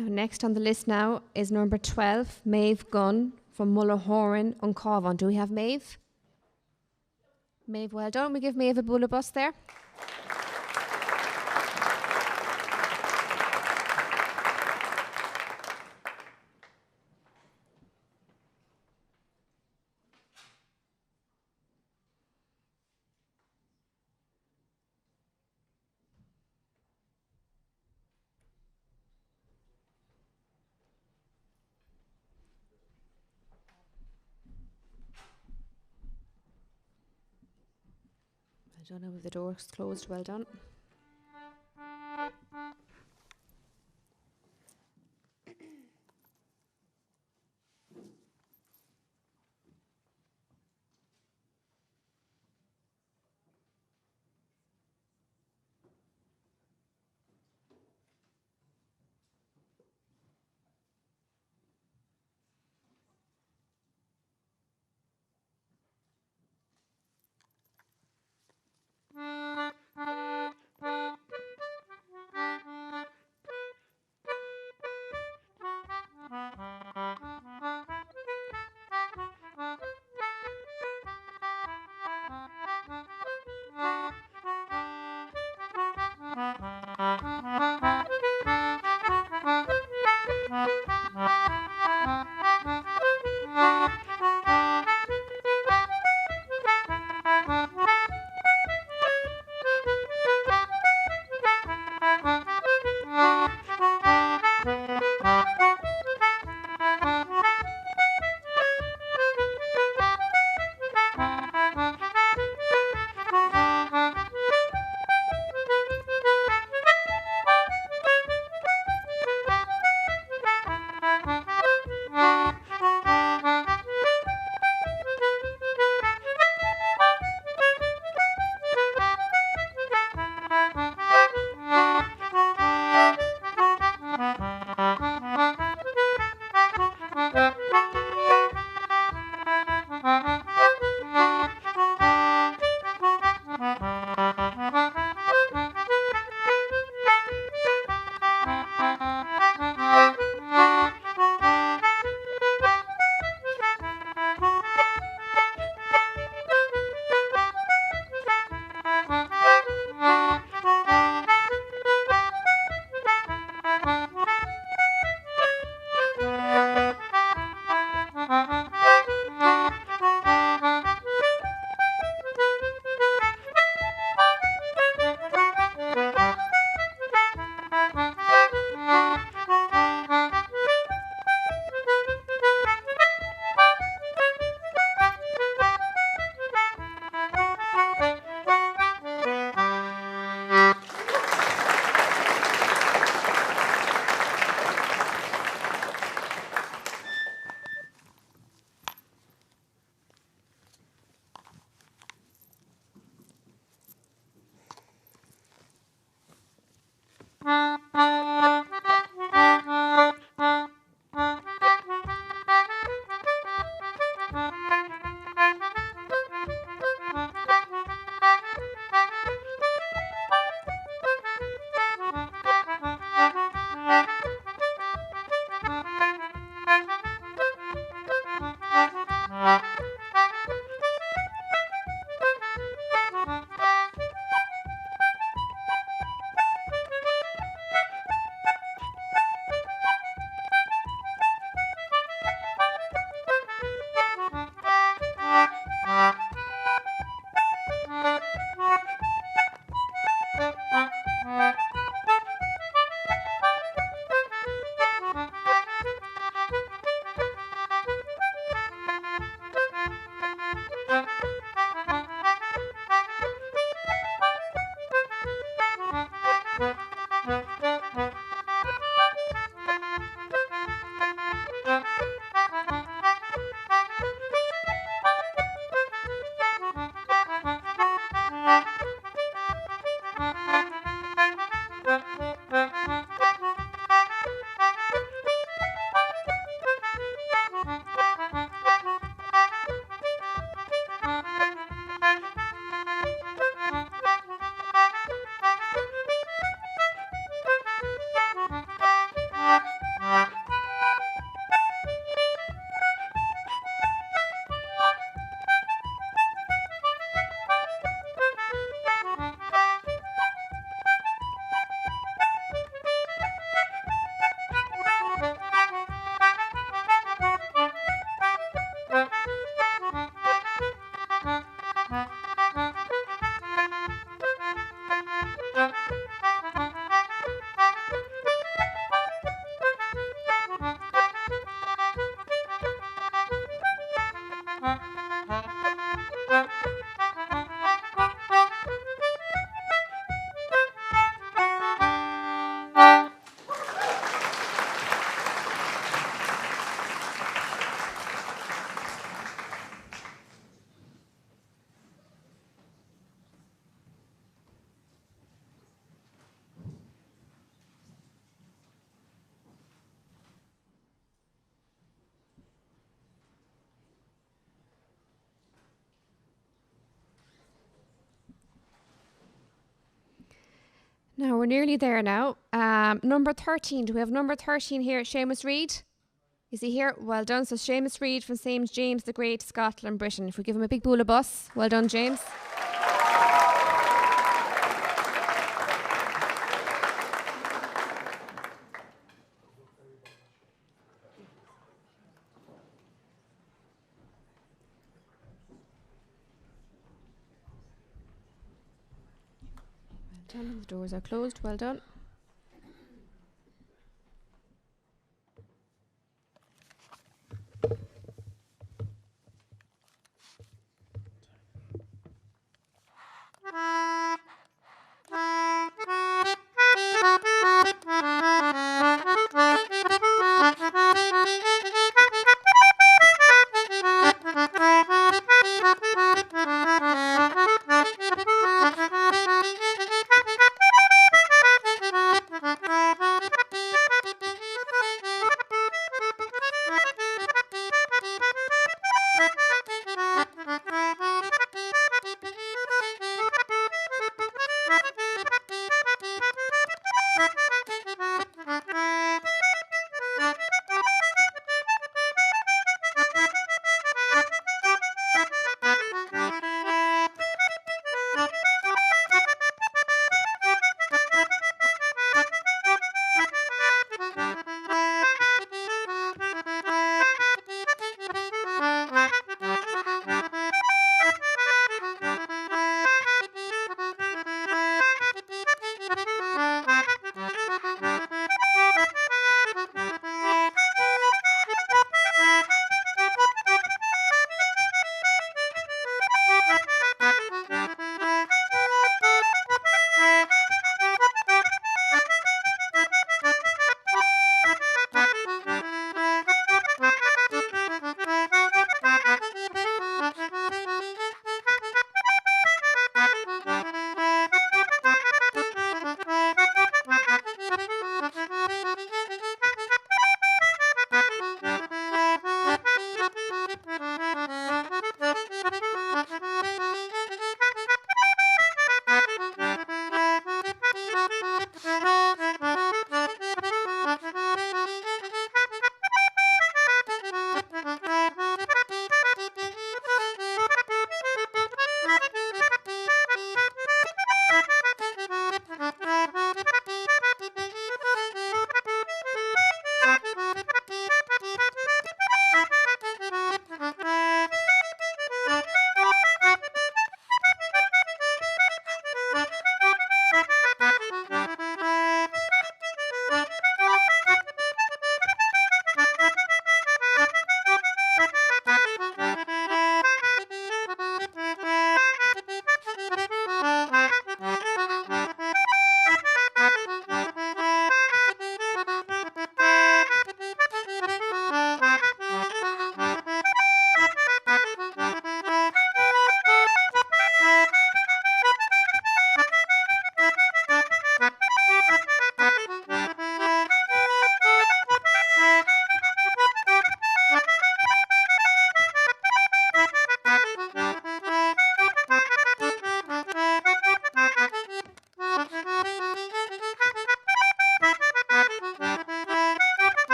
Now next on the list now is number 12, Maeve Gunn from Mullahoran on Cabhán. Do we have Maeve? Maeve, well done. We give Maeve a bualadh bos there. I don't know if the door's closed. Well done. Now we're nearly there now. Um, number 13, do we have number 13 here? Seamus Reid? Is he here? Well done. So Seamus Reid from St James the Great, Scotland, Britain. If we give him a big bualadh bos. Well done, James. Well done. The doors are closed. Well done.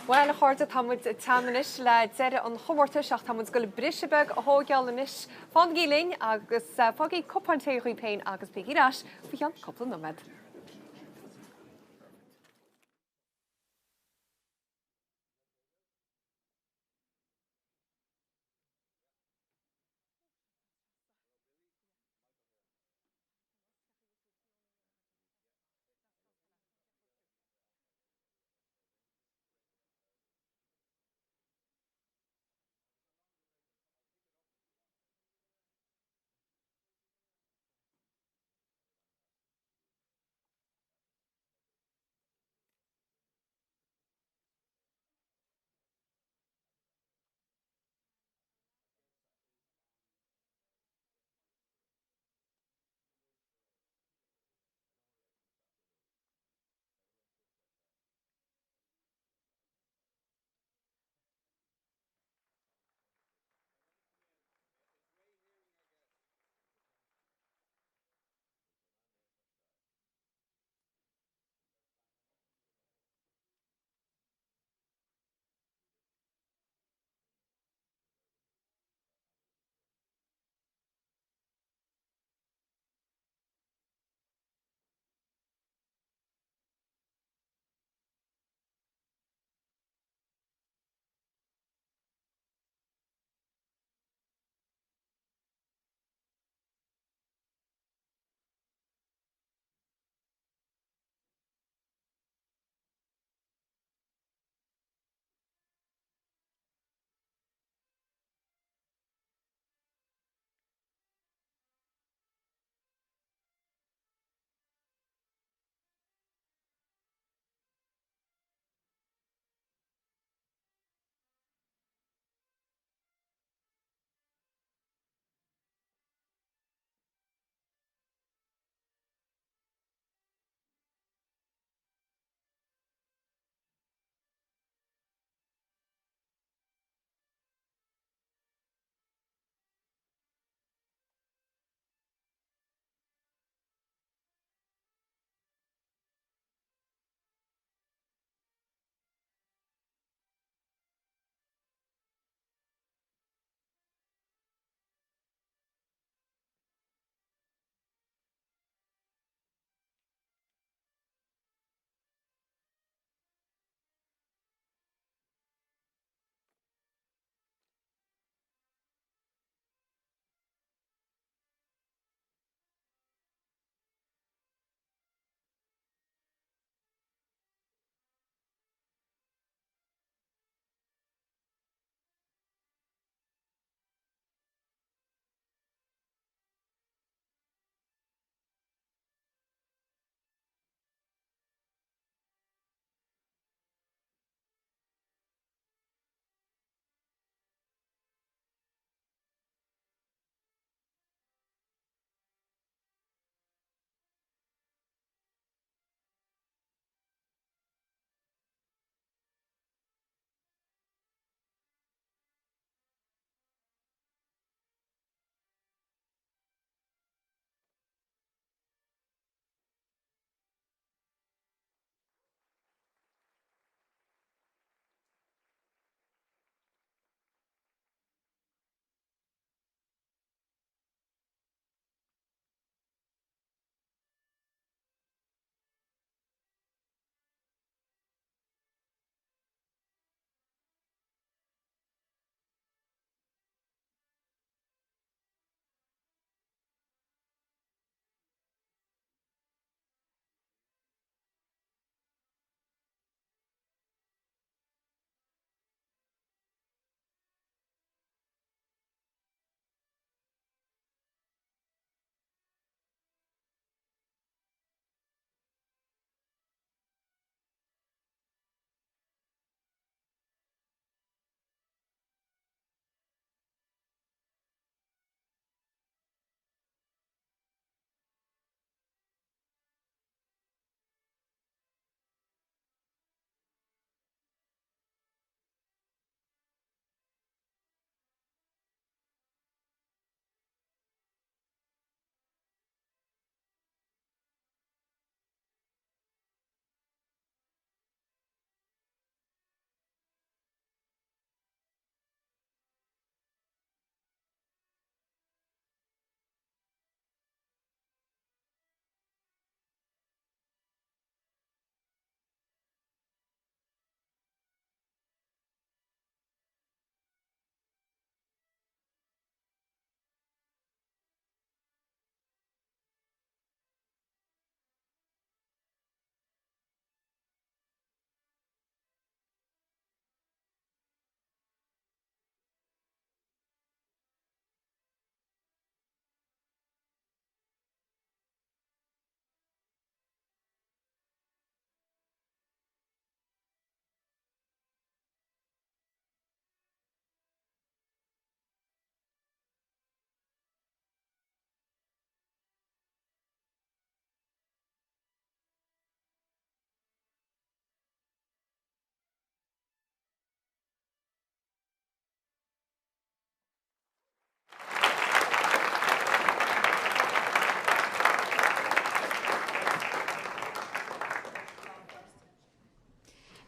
Bhuel, a chairde, tá muid ag teannadh anois le deireadh an chomórtais ach tá muid ag goil briseadh beag a thóigeáil anois. Fanaigí linn agus fágaigí cupán tae dhaoibh féin agus bígí ar ais faoi cheann cúpla nóiméad.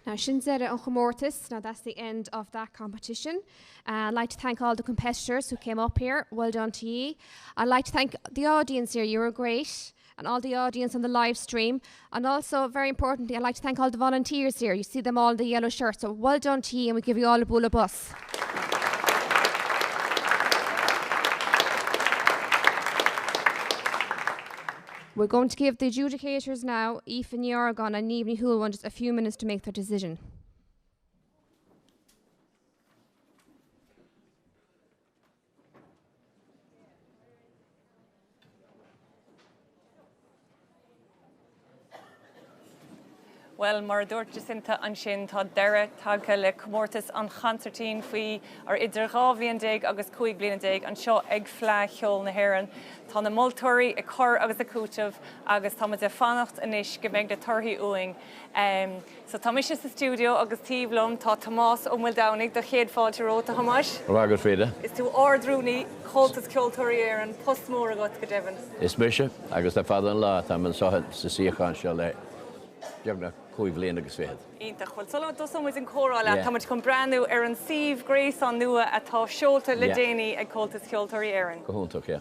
Now sin deireadh an chomórtais, now that's the end of that competition. Uh, I'd like to thank all the competitors who came up here. Well done to ye. I'd like to thank the audience here. You were great. And all the audience on the live stream. And also, very importantly, I'd like to thank all the volunteers here. You see them all in the yellow shirts. So well done to ye, and we give you all a bualadh bos. We're going to give the adjudicators now, Aoife Ní Argáin and Niamh Ní Shúilleabháin, just a few minutes to make their decision. Bhuel, mar a dúirt Jacinta ansin, tá deireadh tagtha le comórtas an chansairtín faoi ar idir 12 bhliain agus 15 bliana anseo ag Fleadh Cheoil na hÉireann. Tá na moltóirí ag cur agus ag cúiteamh agus tá muid ag fanacht anois go mbeidh na torthaí uainn. So tá mise sa stiúideo agus taobh liom tá Tomás Ó Maoldomhnaigh, do chéad fáilte romhat, a Thomáis. Maith agat, Frida. Is tú Ard-Rúnaí Chomhaltas Ceoltóirí Éireann, post mór agat, go deimhin. Is mise, agus le fada an lá, táim anseo sa suíochán seo le beagnach cúig bhliain agus fichead. Iontach. Bhuel, sula dtosóidh muid an comhrá leat, tá muid chun breathnú ar an suíomh gréasáin nua atá seolta le déanaí ag Comhaltas Ceoltóirí Éireann. Go hiontach, yeah.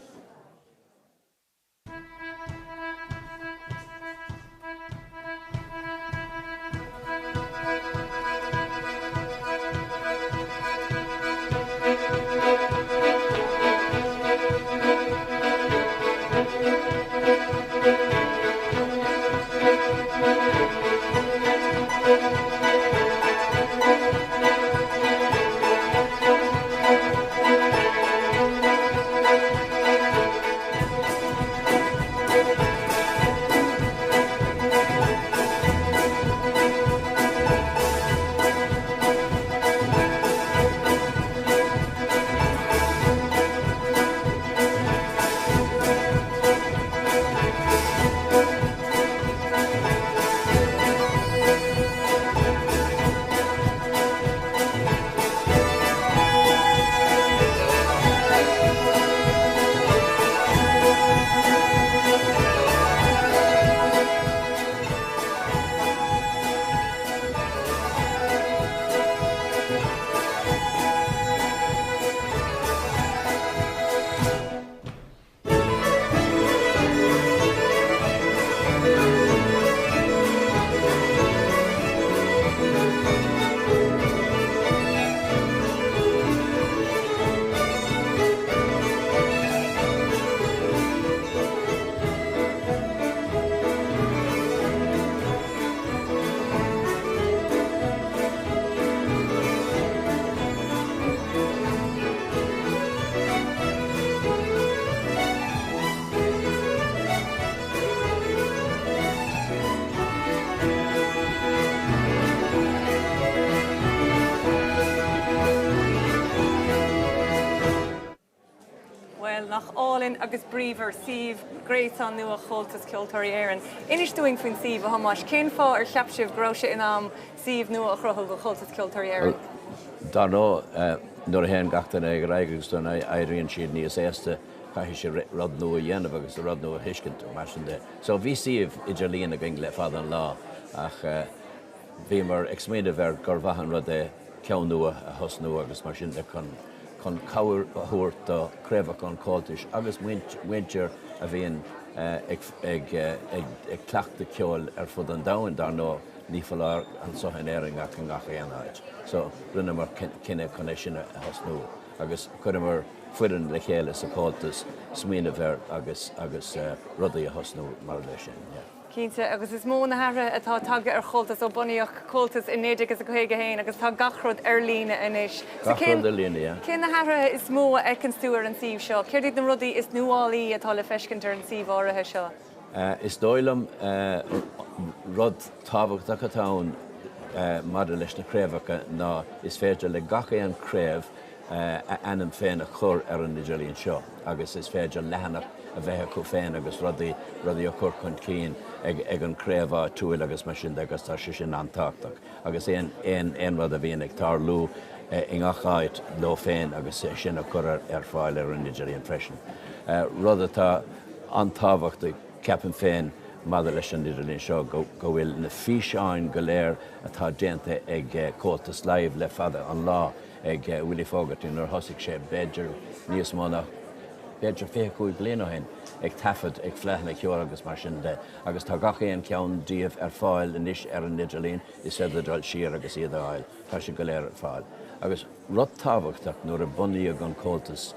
Bhuel, nach álainn agus bríomhar suíomh gréasáin nua Chomhaltas Ceoltóirí Éireann. Inis dúinn faoin suíomh, a Thomáis. Cén fáth ar cheap sibh go raibh sé in am suíomh nua a chruthú do Chomhaltas Ceoltóirí Éireann? Dar ndóigh, nuair a théann gach duine ar aghaidh agus nuair a éiríonn siad níos aosta, caithfidh siad rud nua a dhéanamh agus rud nua a thuiscint, mar sin de. So bhí suíomh idirlíon againn le fada an lá ach bhíomar ag smaoineamh ar gur mhaith an rud é ceann nua a thosnú agus mar sin de chun chun cabhair a thabhairt do chraobhacha an Chomhaltais agus muintir a bhíonn ag ag ag cleachtadh ceoil ar fud an domhain, dar ndóigh, ní foláir anseo in Éirinn ach i ngach aon áit. So rinneamar cinneadh chun é sin a thosnú agus chuireamar foireann le chéile sa Chomhaltas smaoineamh air agus agus rudaí a thosnú mar leis sin, yeah. Cinnte, agus is mó na hathruithe atá tagtha ar Chomhaltas ó bunaíodh Comhaltas i 1951 agus tá gach rud ar líne anois. So Gach rud ar líne, yeah. Cé na hathruithe is mó a fheiceanns tú ar an suíomh seo? Céard iad na rudaí is nuálaí atá le feiscint ar an suíomh áirithe seo? Is dóigh liom rud tábhachtach atá ann maidir leis na craobhacha ná is féidir le gach aon chraobh a ainm féin a chur ar an idirlíon seo agus is féidir leathanach a bheith acu féin agus rudaí, rudaí a chur chun cinn ag, ag an chraobh áitiúil agus mar sin de agus tá sé sin an-tábhachtach agus aon, aon, aon rud a bhíonn ag tarlú i ngach áit leo féin agus é sin a chur ar, ar fáil ar an idirlíon freisin. Rud atá an-tábhachtach, ceapaim féin. maidir leis an idirlíon seo go bhfuil na físeáin go léir atá déanta ag Comhaltas Live le fada an lá ag Willie Fogarty nuair a thosaigh sé b'fhéidir níos mó ná b'fhéidir 25 bliain ó shin ag taifead ag fleadhanna ceoil agus mar sin de agus tá gach aon cheann díobh ar fáil anois ar an idirlíon, is féidir dul siar agus iad a fháil, tá siad go léir ar fáil. Agus rud tábhachtach nuair a bunaíodh an Comhaltas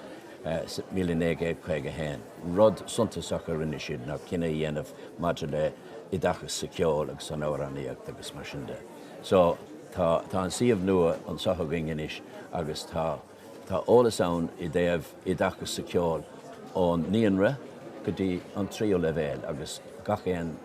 sa 1951, rud suntasach a rinne siad ná cinneadh a dhéanamh maidir le oideachas sa cheol agus san amhránaíocht agus mar sin de. So tá tá an suíomh nua anseo againn anois agus tá tá eolas ann i dtaobh oideachas sa cheol ón naíonra go dtí an tríú leibhéal agus gach aon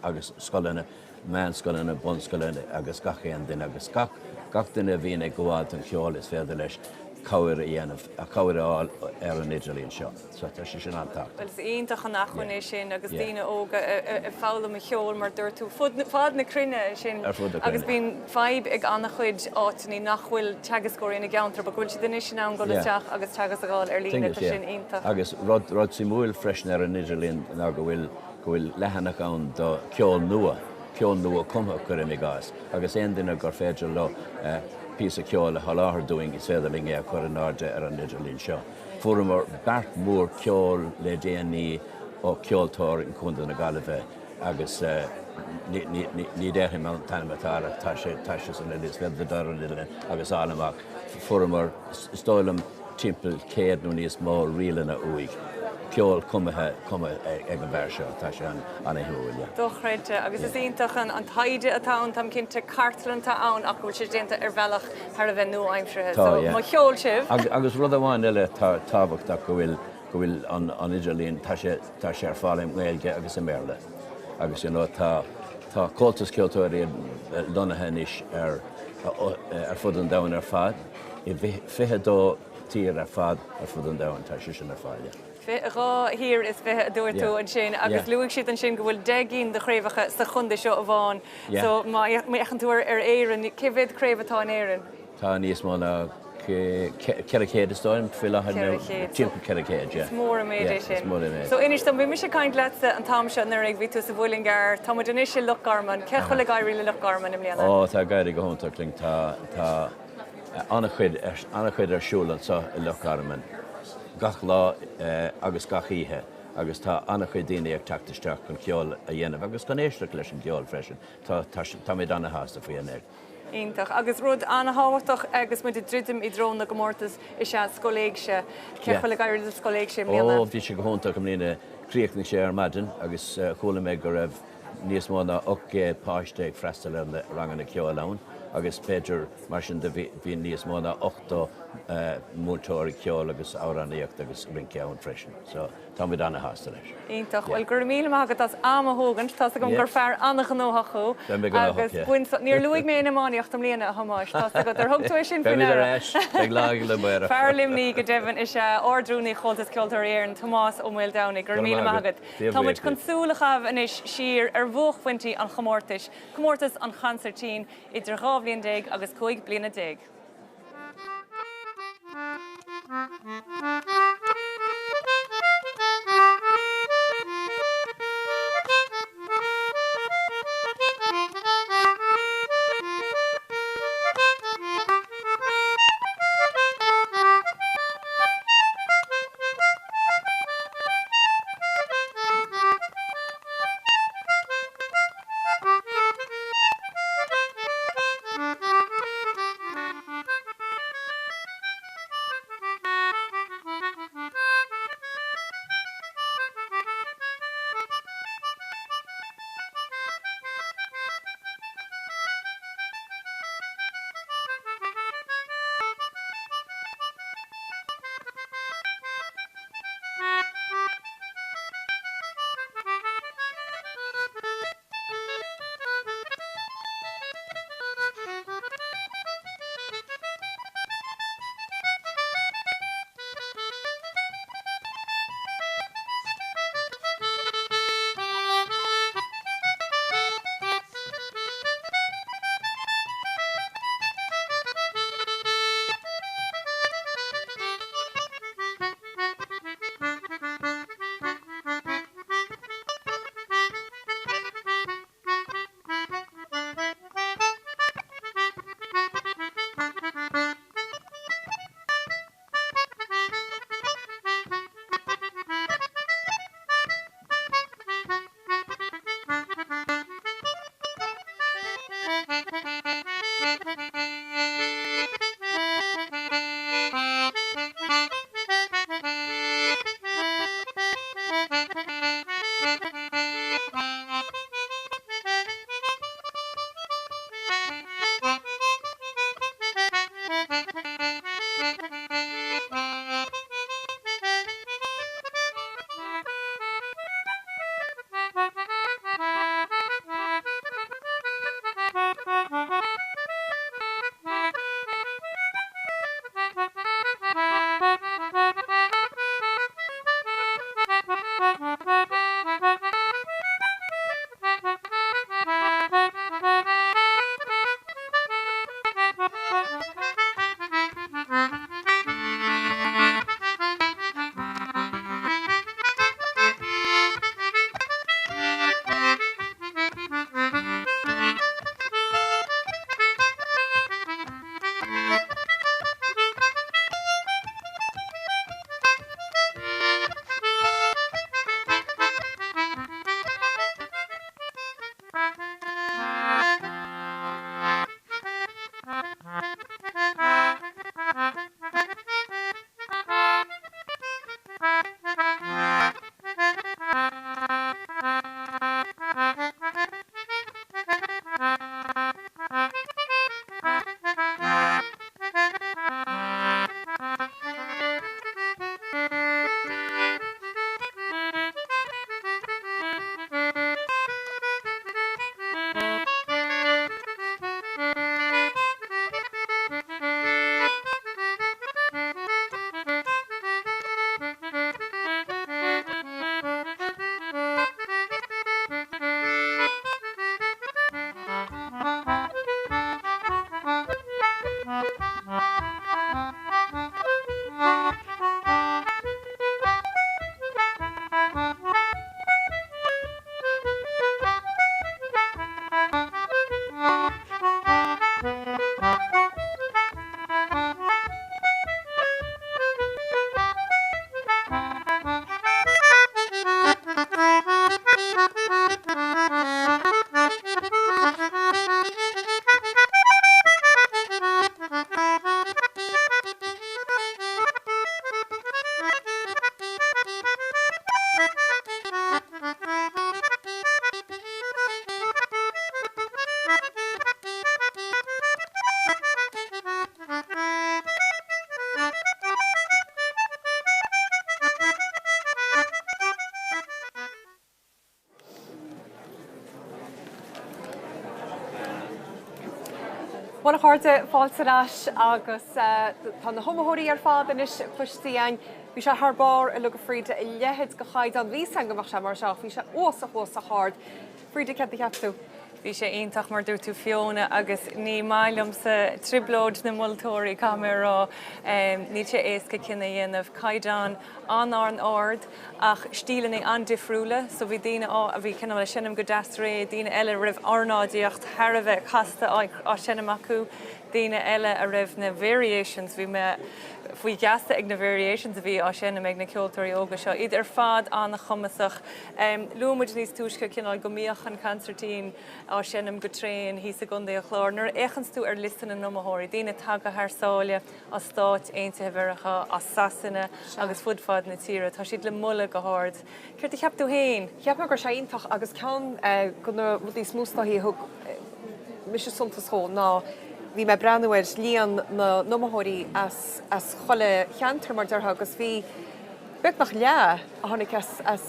agus scoileanna meánscoileanna, bunscoileanna agus gach aon duine agus gach gach duine a bhíonn ag gabháil don cheol is féidir leis cabhair a dhéanamh, cabhair a fháil ar an idirlíon seo. So tá sé sin an-tábhachtach. Bhuel is iontach an acmhainn é sin agus daoine óga ag foghlaim an cheoil mar dúirt tú, fud fad na cruinne sin Ar fud na cruinne. agus bíonn fadhb ag an-chuid áiteanna nach bhfuil teagascóirí ina gceantar but go bhfuil siad anois in ann dul isteach agus teagasc a fháil ar líne, tá sin iontach. Agus rud rud suimiúil freisin ar an idirlíon ná go bhfuil go bhfuil leathanach ann do cheol nua, ceol nua cumtha, cuirim i gcás, agus aon duine gur féidir leo píosa ceoil a sholáthar dúinn, is féidir linn é a chur in airde ar an idirlíon seo. Fuaireamar beart mór ceoil le déanaí ó cheoltóir in Contae na Gaillimhe agus ní déarfaidh mé an t-ainm atá air ach tá sé, tá sé san idirlíon, is féidir dul ar an idirlíon agus fháil amach. Fuaireamar, is dóigh liom, timpeall 100 nó níos mó ríleanna uaidh. Ceol cumaithe, cumtha ag an bhfear seo. Tá sé an-shuimiúil, yeah. Dochreidte. Agus is iontach an taighde atá ann, táim cinnte, cartlann atá ann ach go bhfuil sé déanta ar bhealach thar a bheith nua-aimseartha. Tá, So, yeah. mo cheol sibh! Agus rud amháin eile atá tábhachtach go bhfuil, go bhfuil an, an idirlíon, tá sé, tá sé ar fáil i nGaeilge agus i mBéarla. Agus you know tá, tá Comhaltas Ceoltóirí lonnaithe anois ar, ar fud an domhain ar fad. I 22 tír ar fad ar fud an domhain tá sé sin ar fáil. 22 thír is 20 a dúirt tú ansin agus luaigh siad ansin go bhfuil 10 gcinn de chraobhacha sa chontae seo amháin. So má fhéachann tú ar Éirinn, cé mhéad craobh atá in Éirinn? Tá níos mó ná 400 is dóigh liom faoi láthair nó timpeall 400, yeah. Is mór an méid é sin. Is mór an méid. So inis dom, bhí mise ag caint leatsa an t-am seo anuraidh, bhí tú sa Mhuileann gCearr, tá muid anois i Loch Garman, cén chaoi a bhfuil ag éirí le Loch Garman i mbliana? Ó, tá ag éirí go hiontach linn, tá, tá. An-chuid, an-chuid ar siúl anseo i Loch Garman gach lá agus gach oíche agus tá an-chuid daoine ag teacht isteach chun ceol a dhéanamh agus chun éisteacht leis an gceol freisin. Tá, tá, táimid an-shásta faoi anois. Iontach. Agus rud an-thábhachtach agus muid ag druidim i dtreo na gcomórtas is ea Scoil Éigse. Cén chaoi a bhfuil ag éirí le Scoil Éigse i mbliana? Ó, bhí sé go hiontach i mbliana. Chríochnaigh sé ar maidin agus chuala mé go raibh níos mó ná 800 páiste ag freastal ar na ranganna ceoil ann agus b'fhéidir mar sin de bhí níos mó ná 80 múinteoir ceoil agus amhránaíocht agus rince ann freisin. So táimid ana-shásta leis. Iontach. Bhuel, go raibh míle maith agat as am a thógaint. Tá's agam gur fear an-ghnóthach thú. Beidh mé gnóthach, Agus yeah. bain sult. Níor luaigh mé an iománaíocht i mbliana, a Thomáis. Tá's agat. Ar thug tú é sin faoi Beimid ar ndeara? ais. Beidh lá againn amárach. Fear Luimnigh go deimhin is ea Ard-Rúnaí Chomhaltas Ceoltóirí Éireann, Tomás Ó Maoldomhnaigh. Go raibh míle maith agat. Tá muid chun súil a chaitheamh anois siar ar bhuaicphointí an chomórtais, comórtas an chansairtín idir 12 bhliain agus 15 bliana. Bhuel a chairde, fáilte ar ais agus tá na hiomaitheoirí ar fad anois cloiste againn. Bhí sé thar barr uilig a Frida, a leithéid de chaighdeán. Bhí a fhios againn go mbeadh sé mar seo ach bhí sé uafásach uafásach ard. Frida, céard a cheap tú? Bhí sé iontach mar dúirt tú Fiona agus ní maith liomsa trioblóid na moltóirí caithfidh mé a rá. Níl sé éasca cinneadh a dhéanamh. Caighdeán an-an-ard ach stíleanna an-difriúla so bhí daoine á a bhí cineál ag seinm go deas réidh, daoine eile a raibh ornáidíocht thar a bheith casta á seinm acu, daoine eile a raibh na variations, bhí mé faoi gheasa ag na variations a bhí á seinm ag na ceoltóirí óga seo, iad ar fad an-chumasach. Luaigh muid níos túisce cineál go mbíodh an consairtín á seinm go tréan thíos i gContae an Chláir. Nuair a fhéachanns tú ar liosta na n-iomaitheoirí, daoine tagtha thar sáile as Stáit Aontaithe Mheiriceá, as Sasana agus fud fad na tíre, tá siad le moladh go hard. Céard a cheap tú féin? Cheap mé go raibh sé iontach agus ceann de na rudaí is mó is dóichí a thug mise suntas dhó ná bhí mé ag breathnú ar líon na n-iomaitheoirí as as chuile cheantar mar déarfá agus bhí beagnach leath a tháinig as as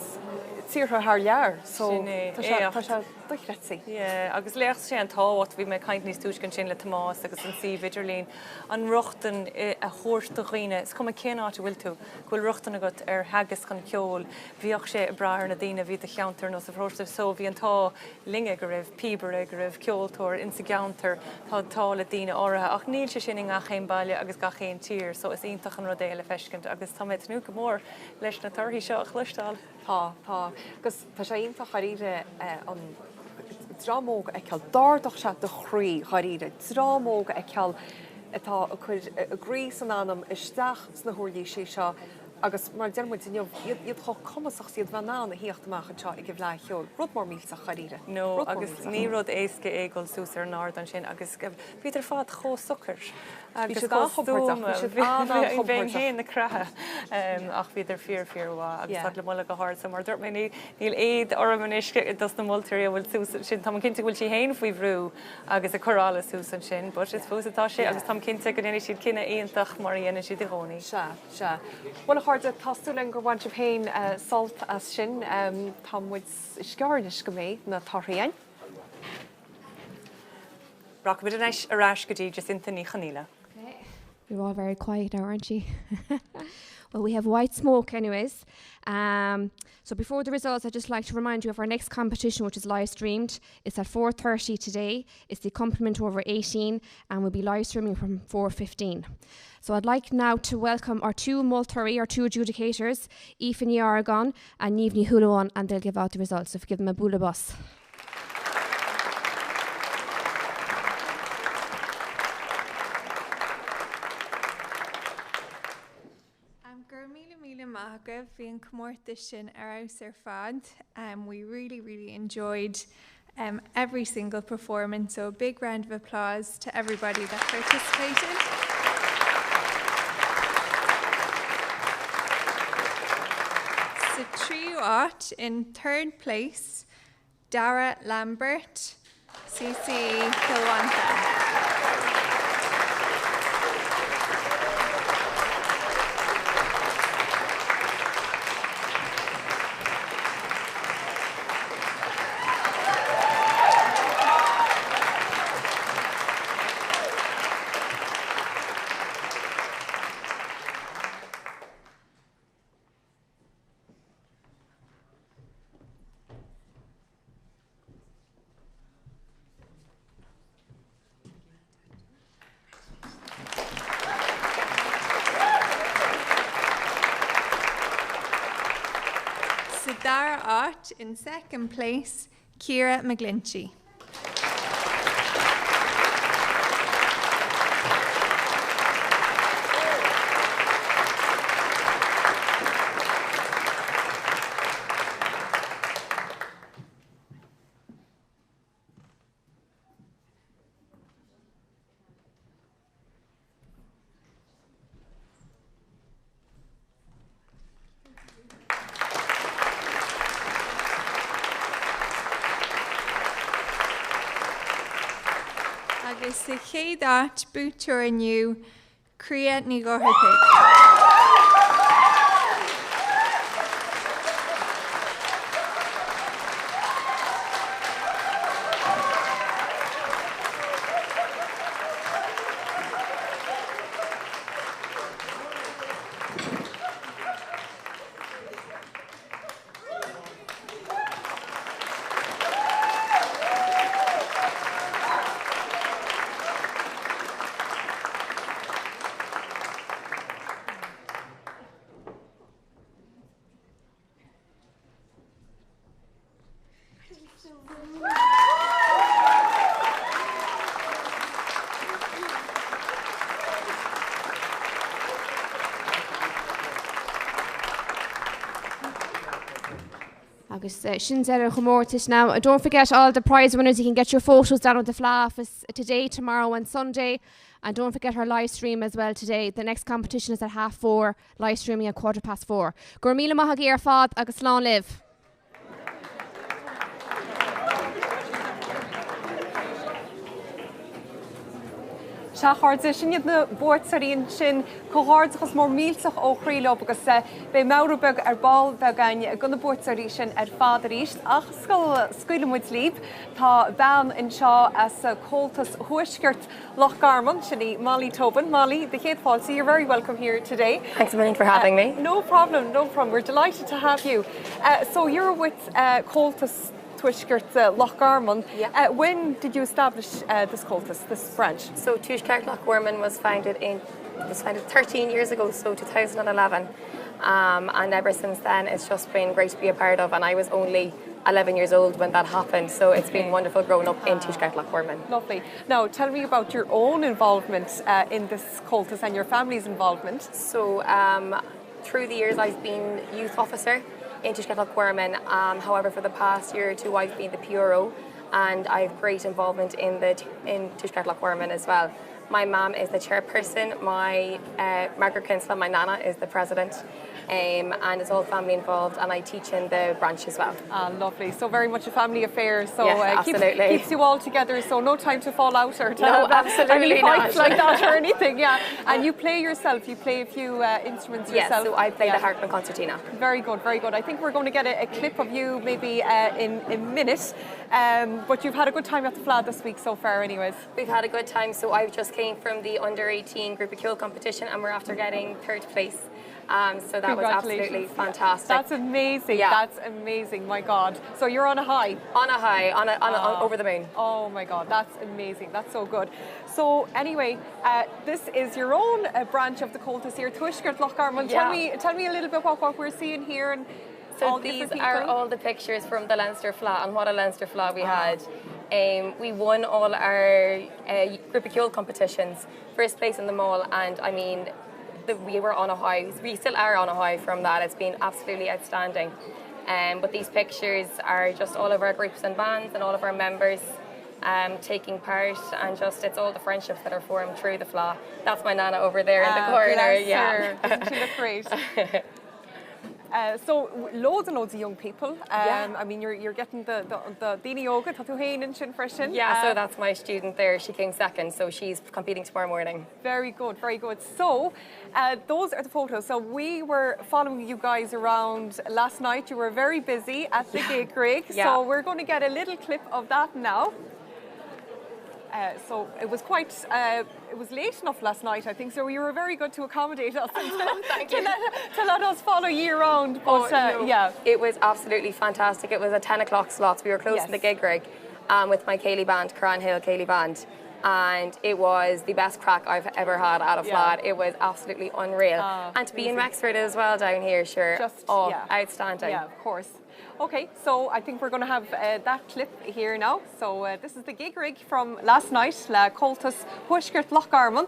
tíortha thar lear so Sin é, tá sé tá éacht. sé dochreidte. Yeah, agus léiríonn sé an tábhacht, bhí mé ag caint níos túisce ansin le Tomás agus an suíomh idirlín, an rochtain a thabhairt do dhaoine, is cuma cén áit a bhfuil tú, go bhfuil rochtain agat ar theagasc an cheoil, bhíodh sé ag brath ar na daoine a bhí do cheantar nó sa pharóiste so bhí an t-ádh linne go raibh píobaire, go raibh ceoltóir insa gceantar, tá an t-ádh le daoine áirithe ach níl sé sin i ngach aon baile agus gach aon tír so is iontach an rud é le feiscint agus tá mé ag tnúth go mór leis na torthaí seo a chloisteáil. Tá, tá. Agus tá sé iontach dháiríre an dream óg a fheiceáil. D'ardódh sé do chroí dháiríre, dream óg a fheiceáil atá ag cur a gcroí is a n-anam isteach sna huirlísí seo agus mar a deir muid inniu, iad iad chomh cumasach is iad bheith in ann a thíocht amach anseo ag an bhFleadh Cheoil. Rud mór millteach dháiríre. No, Rud mór agus millteach. ní rud éasca é dul suas ar an ardán sin agus bhíodar ar fad chomh socair Bhí agus siad chomh an-chompordach, stuama. bhí siad Bhí bheinn an-an-chompordach. féin ag creathadh ach bhíodar fíor fíor mhaith agus Yeah. táid le moladh go hard. So mar a dúirt mé ní níl éad orm anois dos na moltóirí a bhfuil suas ansin. Táim cinnte go bhfuil sí féin faoi bhrú agus ag cur allas suas ansin, but is fúthu atá sé agus táim cinnte go ndéanfaidh siad cinneadh iontach mar a dhéanann siad i gcónaí. Sea. Sea. Bhuel, a chairde, tá súil againn gur bhain sibh féin sult as sin. Tá muid is gearr anois go mbeidh na torthaí againn. Rachaimid anois ar ais go dtí Jacinta Ní Chonaola. Okay. You're all very quiet now, aren't you? Well, we have white smoke anyways. Um, so before the results, I'd just like to remind you of our next competition, which is live streamed. It's at 4.30 today. It's the accompaniment over 18 and we'll be live streaming from 4.15. So I'd like now to welcome our two Multari, our two adjudicators, Aoife Aragon and Nivni Huluan, and they'll give out the results. So if you give them a bula bus. Go raibh míle míle maith agaibh bhí an comórtas sin ar fheabhas ar fad. Um, we really, really enjoyed um, every single performance, so a big round of applause to everybody that participated. Sa tríú háit in third place, Dara Lambert, CC Cill Mhantáin. Sa dara háit in second place, Ciara McGlinchey. Agus sa chéad áit buaiteoir inniu, Cría Ní Dhochartaigh. Agus uh, sin deireadh an chomórtais now. Don't forget all the prize winners. You can get your photos down at the Fleadh office today, tomorrow and Sunday. And don't forget our live stream as well today. The next competition is at half four, live streaming at quarter past four. Go raibh míle maith agaibh ar fad agus slán libh. Sea a chairde, sin iad na buaiteoirí ansin. Comhghairdeachas mór millteach ó chroí leo agus beidh meabhrú beag ar ball beag againn do na buaiteoirí sin ar fad arís. Ach sula scaoileann muid libh, tá bean anseo as Comhaltas Thuaisceart Loch Garman, sin í Molly Tobin. Molly, the chéad fáilte, you're very welcome here today. Thanks a million for having me. No problem, no problem. We're delighted to have you. So you're with Comhaltas Tuaisceart Loch Garman. Yeah. When did you establish this Comhaltas, this branch? So Tuaisceart Loch Garman was founded in was founded 13 years ago, so 2011. Um, and ever since then, it's just been great to be a part of. And I was only 11 years old when that happened, so it's been wonderful growing up in Tuaisceart Loch Garman. Lovely. Now, tell me about your own involvement uh, in this Comhaltas and your family's involvement. So, um, through the years, I've been youth officer in Tuaisceart Loch Garman. Um, however, for the past year or two, I've been the PRO and I have great involvement in the in Tuaisceart Loch Garman as well. My mum is the chairperson, my uh, Margaret Kinsella, my nana, is the president, um, and it's all family involved, and I teach in the branch as well. Ah, lovely. So very much a family affair. So yes, uh, keeps, absolutely. keeps you all together. So no time to fall out or to no, have absolutely any fights not. like that or anything. Yeah. And you play yourself. You play a few uh, instruments yes, yourself. so I play yeah. the harp and concertina. Very good, very good. I think we're going to get a, a clip of you maybe uh, in a minute. Um, but you've had a good time at the Fleadh this week so far anyways. We've had a good time. So I've just came from the under 18 grúpa ceoil competition and we're after getting third place. Um, so that was absolutely fantastic. That's amazing. Yeah. That's amazing. My God. So you're on a high. On a high, on a, on, a, on ah. over the moon. Oh my God, that's amazing. That's so good. So anyway, uh, this is your own uh, branch of the Comhaltas here, Tuaisceart Loch Garman. Yeah. Tell me, tell me a little bit what, what we're seeing here and so all these the are all the pictures from the Leinster Fleadh and what a Leinster Fleadh we ah. had. Um, we won all our uh, grúpa ceoil competitions, first place in them all, and I mean, the, we were on a high. We still are on a high from that. It's been absolutely outstanding. Um, but these pictures are just all of our groups and bands and all of our members um, taking part and just it's all the friendships that are formed through the Fleadh. That's my nana over there in the ah, corner. Yeah. Doesn't she look great? Uh, so loads and loads of young people. Um, yeah. I mean you're, you're getting the, the, the daoine óga tá tú féin ansin freisin. Yeah, uh, so that's my student there. She came second, so she's competing tomorrow morning. Very good, very good. So uh, those are the photos. So we were following you guys around last night. You were very busy at the gig rig. Yeah. So we're going to get a little clip of that now. Uh, so it was quite uh, it was late enough last night I think so you were very good to accommodate us and to, to, let, to let us follow you around but oh, uh, no. yeah it was absolutely fantastic it was a 10 o'clock slot we were close yes. to the gig rig um, with my Cayley band Cranhill Cayley band and it was the best crack I've ever had at a yeah. flat. It was absolutely unreal. Uh, and to be amazing. in Wexford as well down here, sure. Just, oh, yeah. outstanding. Yeah, of course. Okay, so I think we're going to have uh, that clip here now. So uh, this is the gig rig from last night, le Comhaltas Thuaisceart Loch Garman.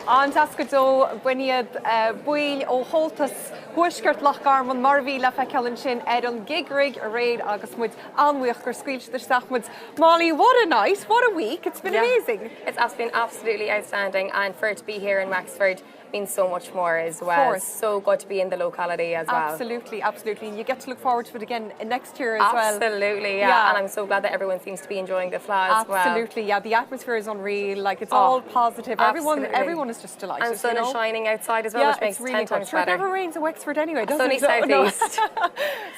An-deas go deo b'in iad baill ó Chomhaltas Thuaisceart Loch Garman mar a bhí le feiceáil ansin ar an gig rig aréir agus muid an-bhuíoch gur scaoil siad isteach muid. Molly, what a night, what a week, it's been Yeah. amazing. It's been absolutely outstanding and for it to be here in Wexford means so much more as well. course. So good to be in the locality as well. Absolutely, absolutely. And you get to look forward to it again next year as well. Absolutely, yeah. Yeah. And I'm so glad that everyone seems to be enjoying the Fleadh as well. Absolutely, yeah. The atmosphere is unreal. Like it's Oh, all positive. Everyone, absolutely. everyone is just delighted. And the sun you know? is shining outside as well, yeah, which makes it's really 10 good. times Sure, it better. never rains in Wexford anyway, does Sunny it? No. southeast.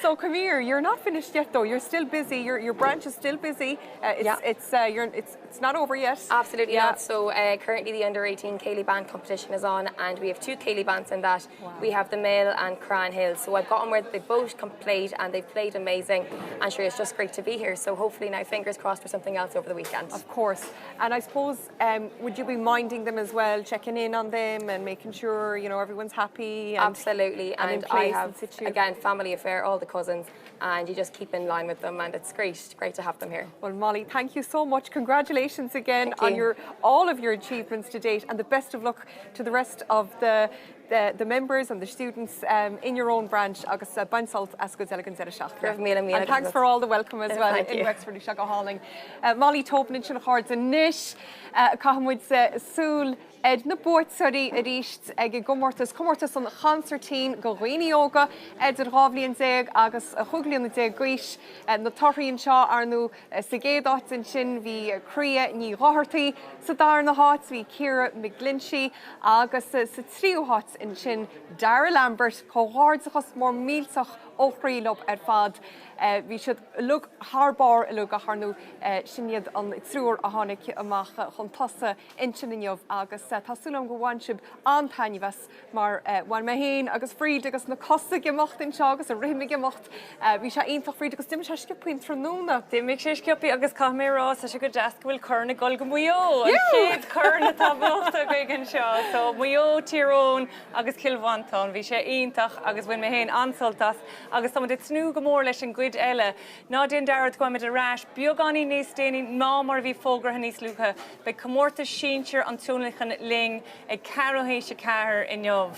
so come here, you're not finished yet though. You're still busy. Your your branch is still busy. Uh, it's Yeah. it's uh, you're, it's it's not over yet. Absolutely yeah. not. So uh, currently the under 18 Cayley Band competition is on and we have two Cayley bands in that. Wow. We have the Mill and Cran Hill. So I've got them where they both played and they've played amazing. And sure, it's just great to be here. So hopefully now fingers crossed for something else over the weekend. Of course. And I suppose, um, would you be minding them as well, checking in on them and making sure, you know, everyone's happy? And, Absolutely. And, And, in place I have, and situ? again, family affair, all the cousins, and you just keep in line with them and it's great, great to have them here. Well, Molly, thank you so much. Congratulations again Thank on you. your all of your achievements to date and the best of luck to the rest of the the, the members and the students um, in your own branch agus uh, bain sult as go deireadh Go raibh míle míle And thanks agat. for all the welcome as well Thank in you. Wexford seo go hálainn. Uh, Molly Tobin ansin a chairde anois uh, caithfimid uh, súil ar na buaiteoirí arís ag an gcomórtas comórtas an chonsairtín do dhaoine óga idir 12 bhliain agus 15 bliana d'aois na torthaí anseo ar ndóigh sa gcéad áit ansin bhí Croía Ní Dhochartaigh sa darna háit bhí Ciara McGlinchey agus sa tríú háit ansin Dara Lambert comhghairdeachas mór millteach ó chroí leo ar fad. Bhí siad uilig thar barr uilig ach ar ndóigh sin iad an triúr a tháinig amach chun tosaigh ansin inniu agus tá súil agam go bhain sibh an-taitneamh as mar bhain mé féin agus Bríd agus na cosa ag imeacht anseo agus an rithim ag imeacht. Bhí sé iontach Bríd agus d'imigh sé sciobthaí an tráthnóna. D'imigh sé sciobthaí agus caithfidh mé a rá tá sé go deas go bhfuil corn ag dul go Maigh Eo, an chéad corn atá buachta againn anseo. So Maigh Eo, Tír Eoghain agus Cill Mhantáin. Bhí sé iontach agus bhain mé féin an-sult as agus táimid ag tnúth go mór leis an gcuid eile. Ná déan dearmad go mbeimid ar ais beagáinín níos déanaí ná mar a bhí fógartha níos luaithe. Beidh comórtas sinsir an tionlacan linn ag ceathrú théis 4 inniu.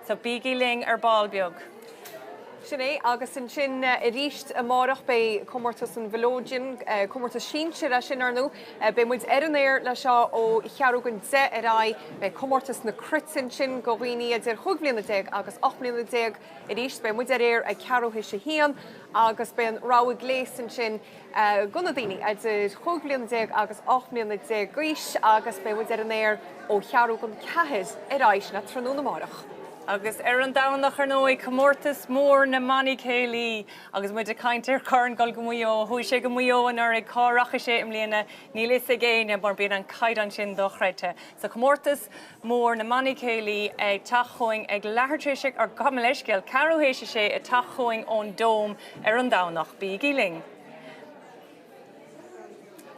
So bígí linn ar ball beag. Sin é, agus ansin arís amárach beidh comórtas an mhileoidin, comórtas sinsir é sin ar ndóigh. Beidh muid ar an aer le seo ó cheathrú don 10 ar aghaidh. Beidh comórtas na cruite ansin do dhaoine idir chúig bhliana déag agus 18 mbliana. Arís beidh muid ar aer ag ceathrú théis a haon agus beidh an rogha gléas ansin do na daoine idir chúig bhliana déag agus 18 mbliana d'aois agus beidh muid ar an aer ó cheathrú don ceathair ar aghaidh, sin é tráthnóna amárach. Agus ar an Domhnach, ar ndóigh, comórtas mór na mbannaí céilí agus muid ag caint ar chorn dul go Maigh Eo. Chuaigh sé go Maigh Eo anuraidh, cá rachaidh sé i mbliana? Níl fhios ag éinne mar bíonn an caighdeán sin dochreidte. So comórtas mór na mbannaí céilí ag teacht chugainn ag leathuair tar éis, or gabh mo leithscéal, ceathrú théis a sé ag teacht chugainn ón Dome ar an Domhnach. Bígí linn!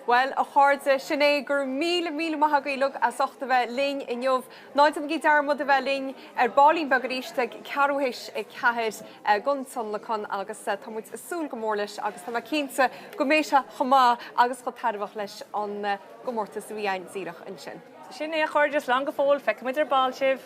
Bhuel, a chairde, sin é. Go raibh míle, míle maith agaibh uilig as ucht a bheith linn inniu. Ná déanaigí dearmad a bheith linn ar baillín beag arís ag ceathrú théis a ceathair don tionlacan agus tá muid ag súil go mór leis agus tá mé cinnte go mbeidh sé chomh maith agus chomh tairbheach leis an gcomórtas a bhí ann díreach ansin. Sin é a chairde, slán go fóill, feicfimid ar ball sibh.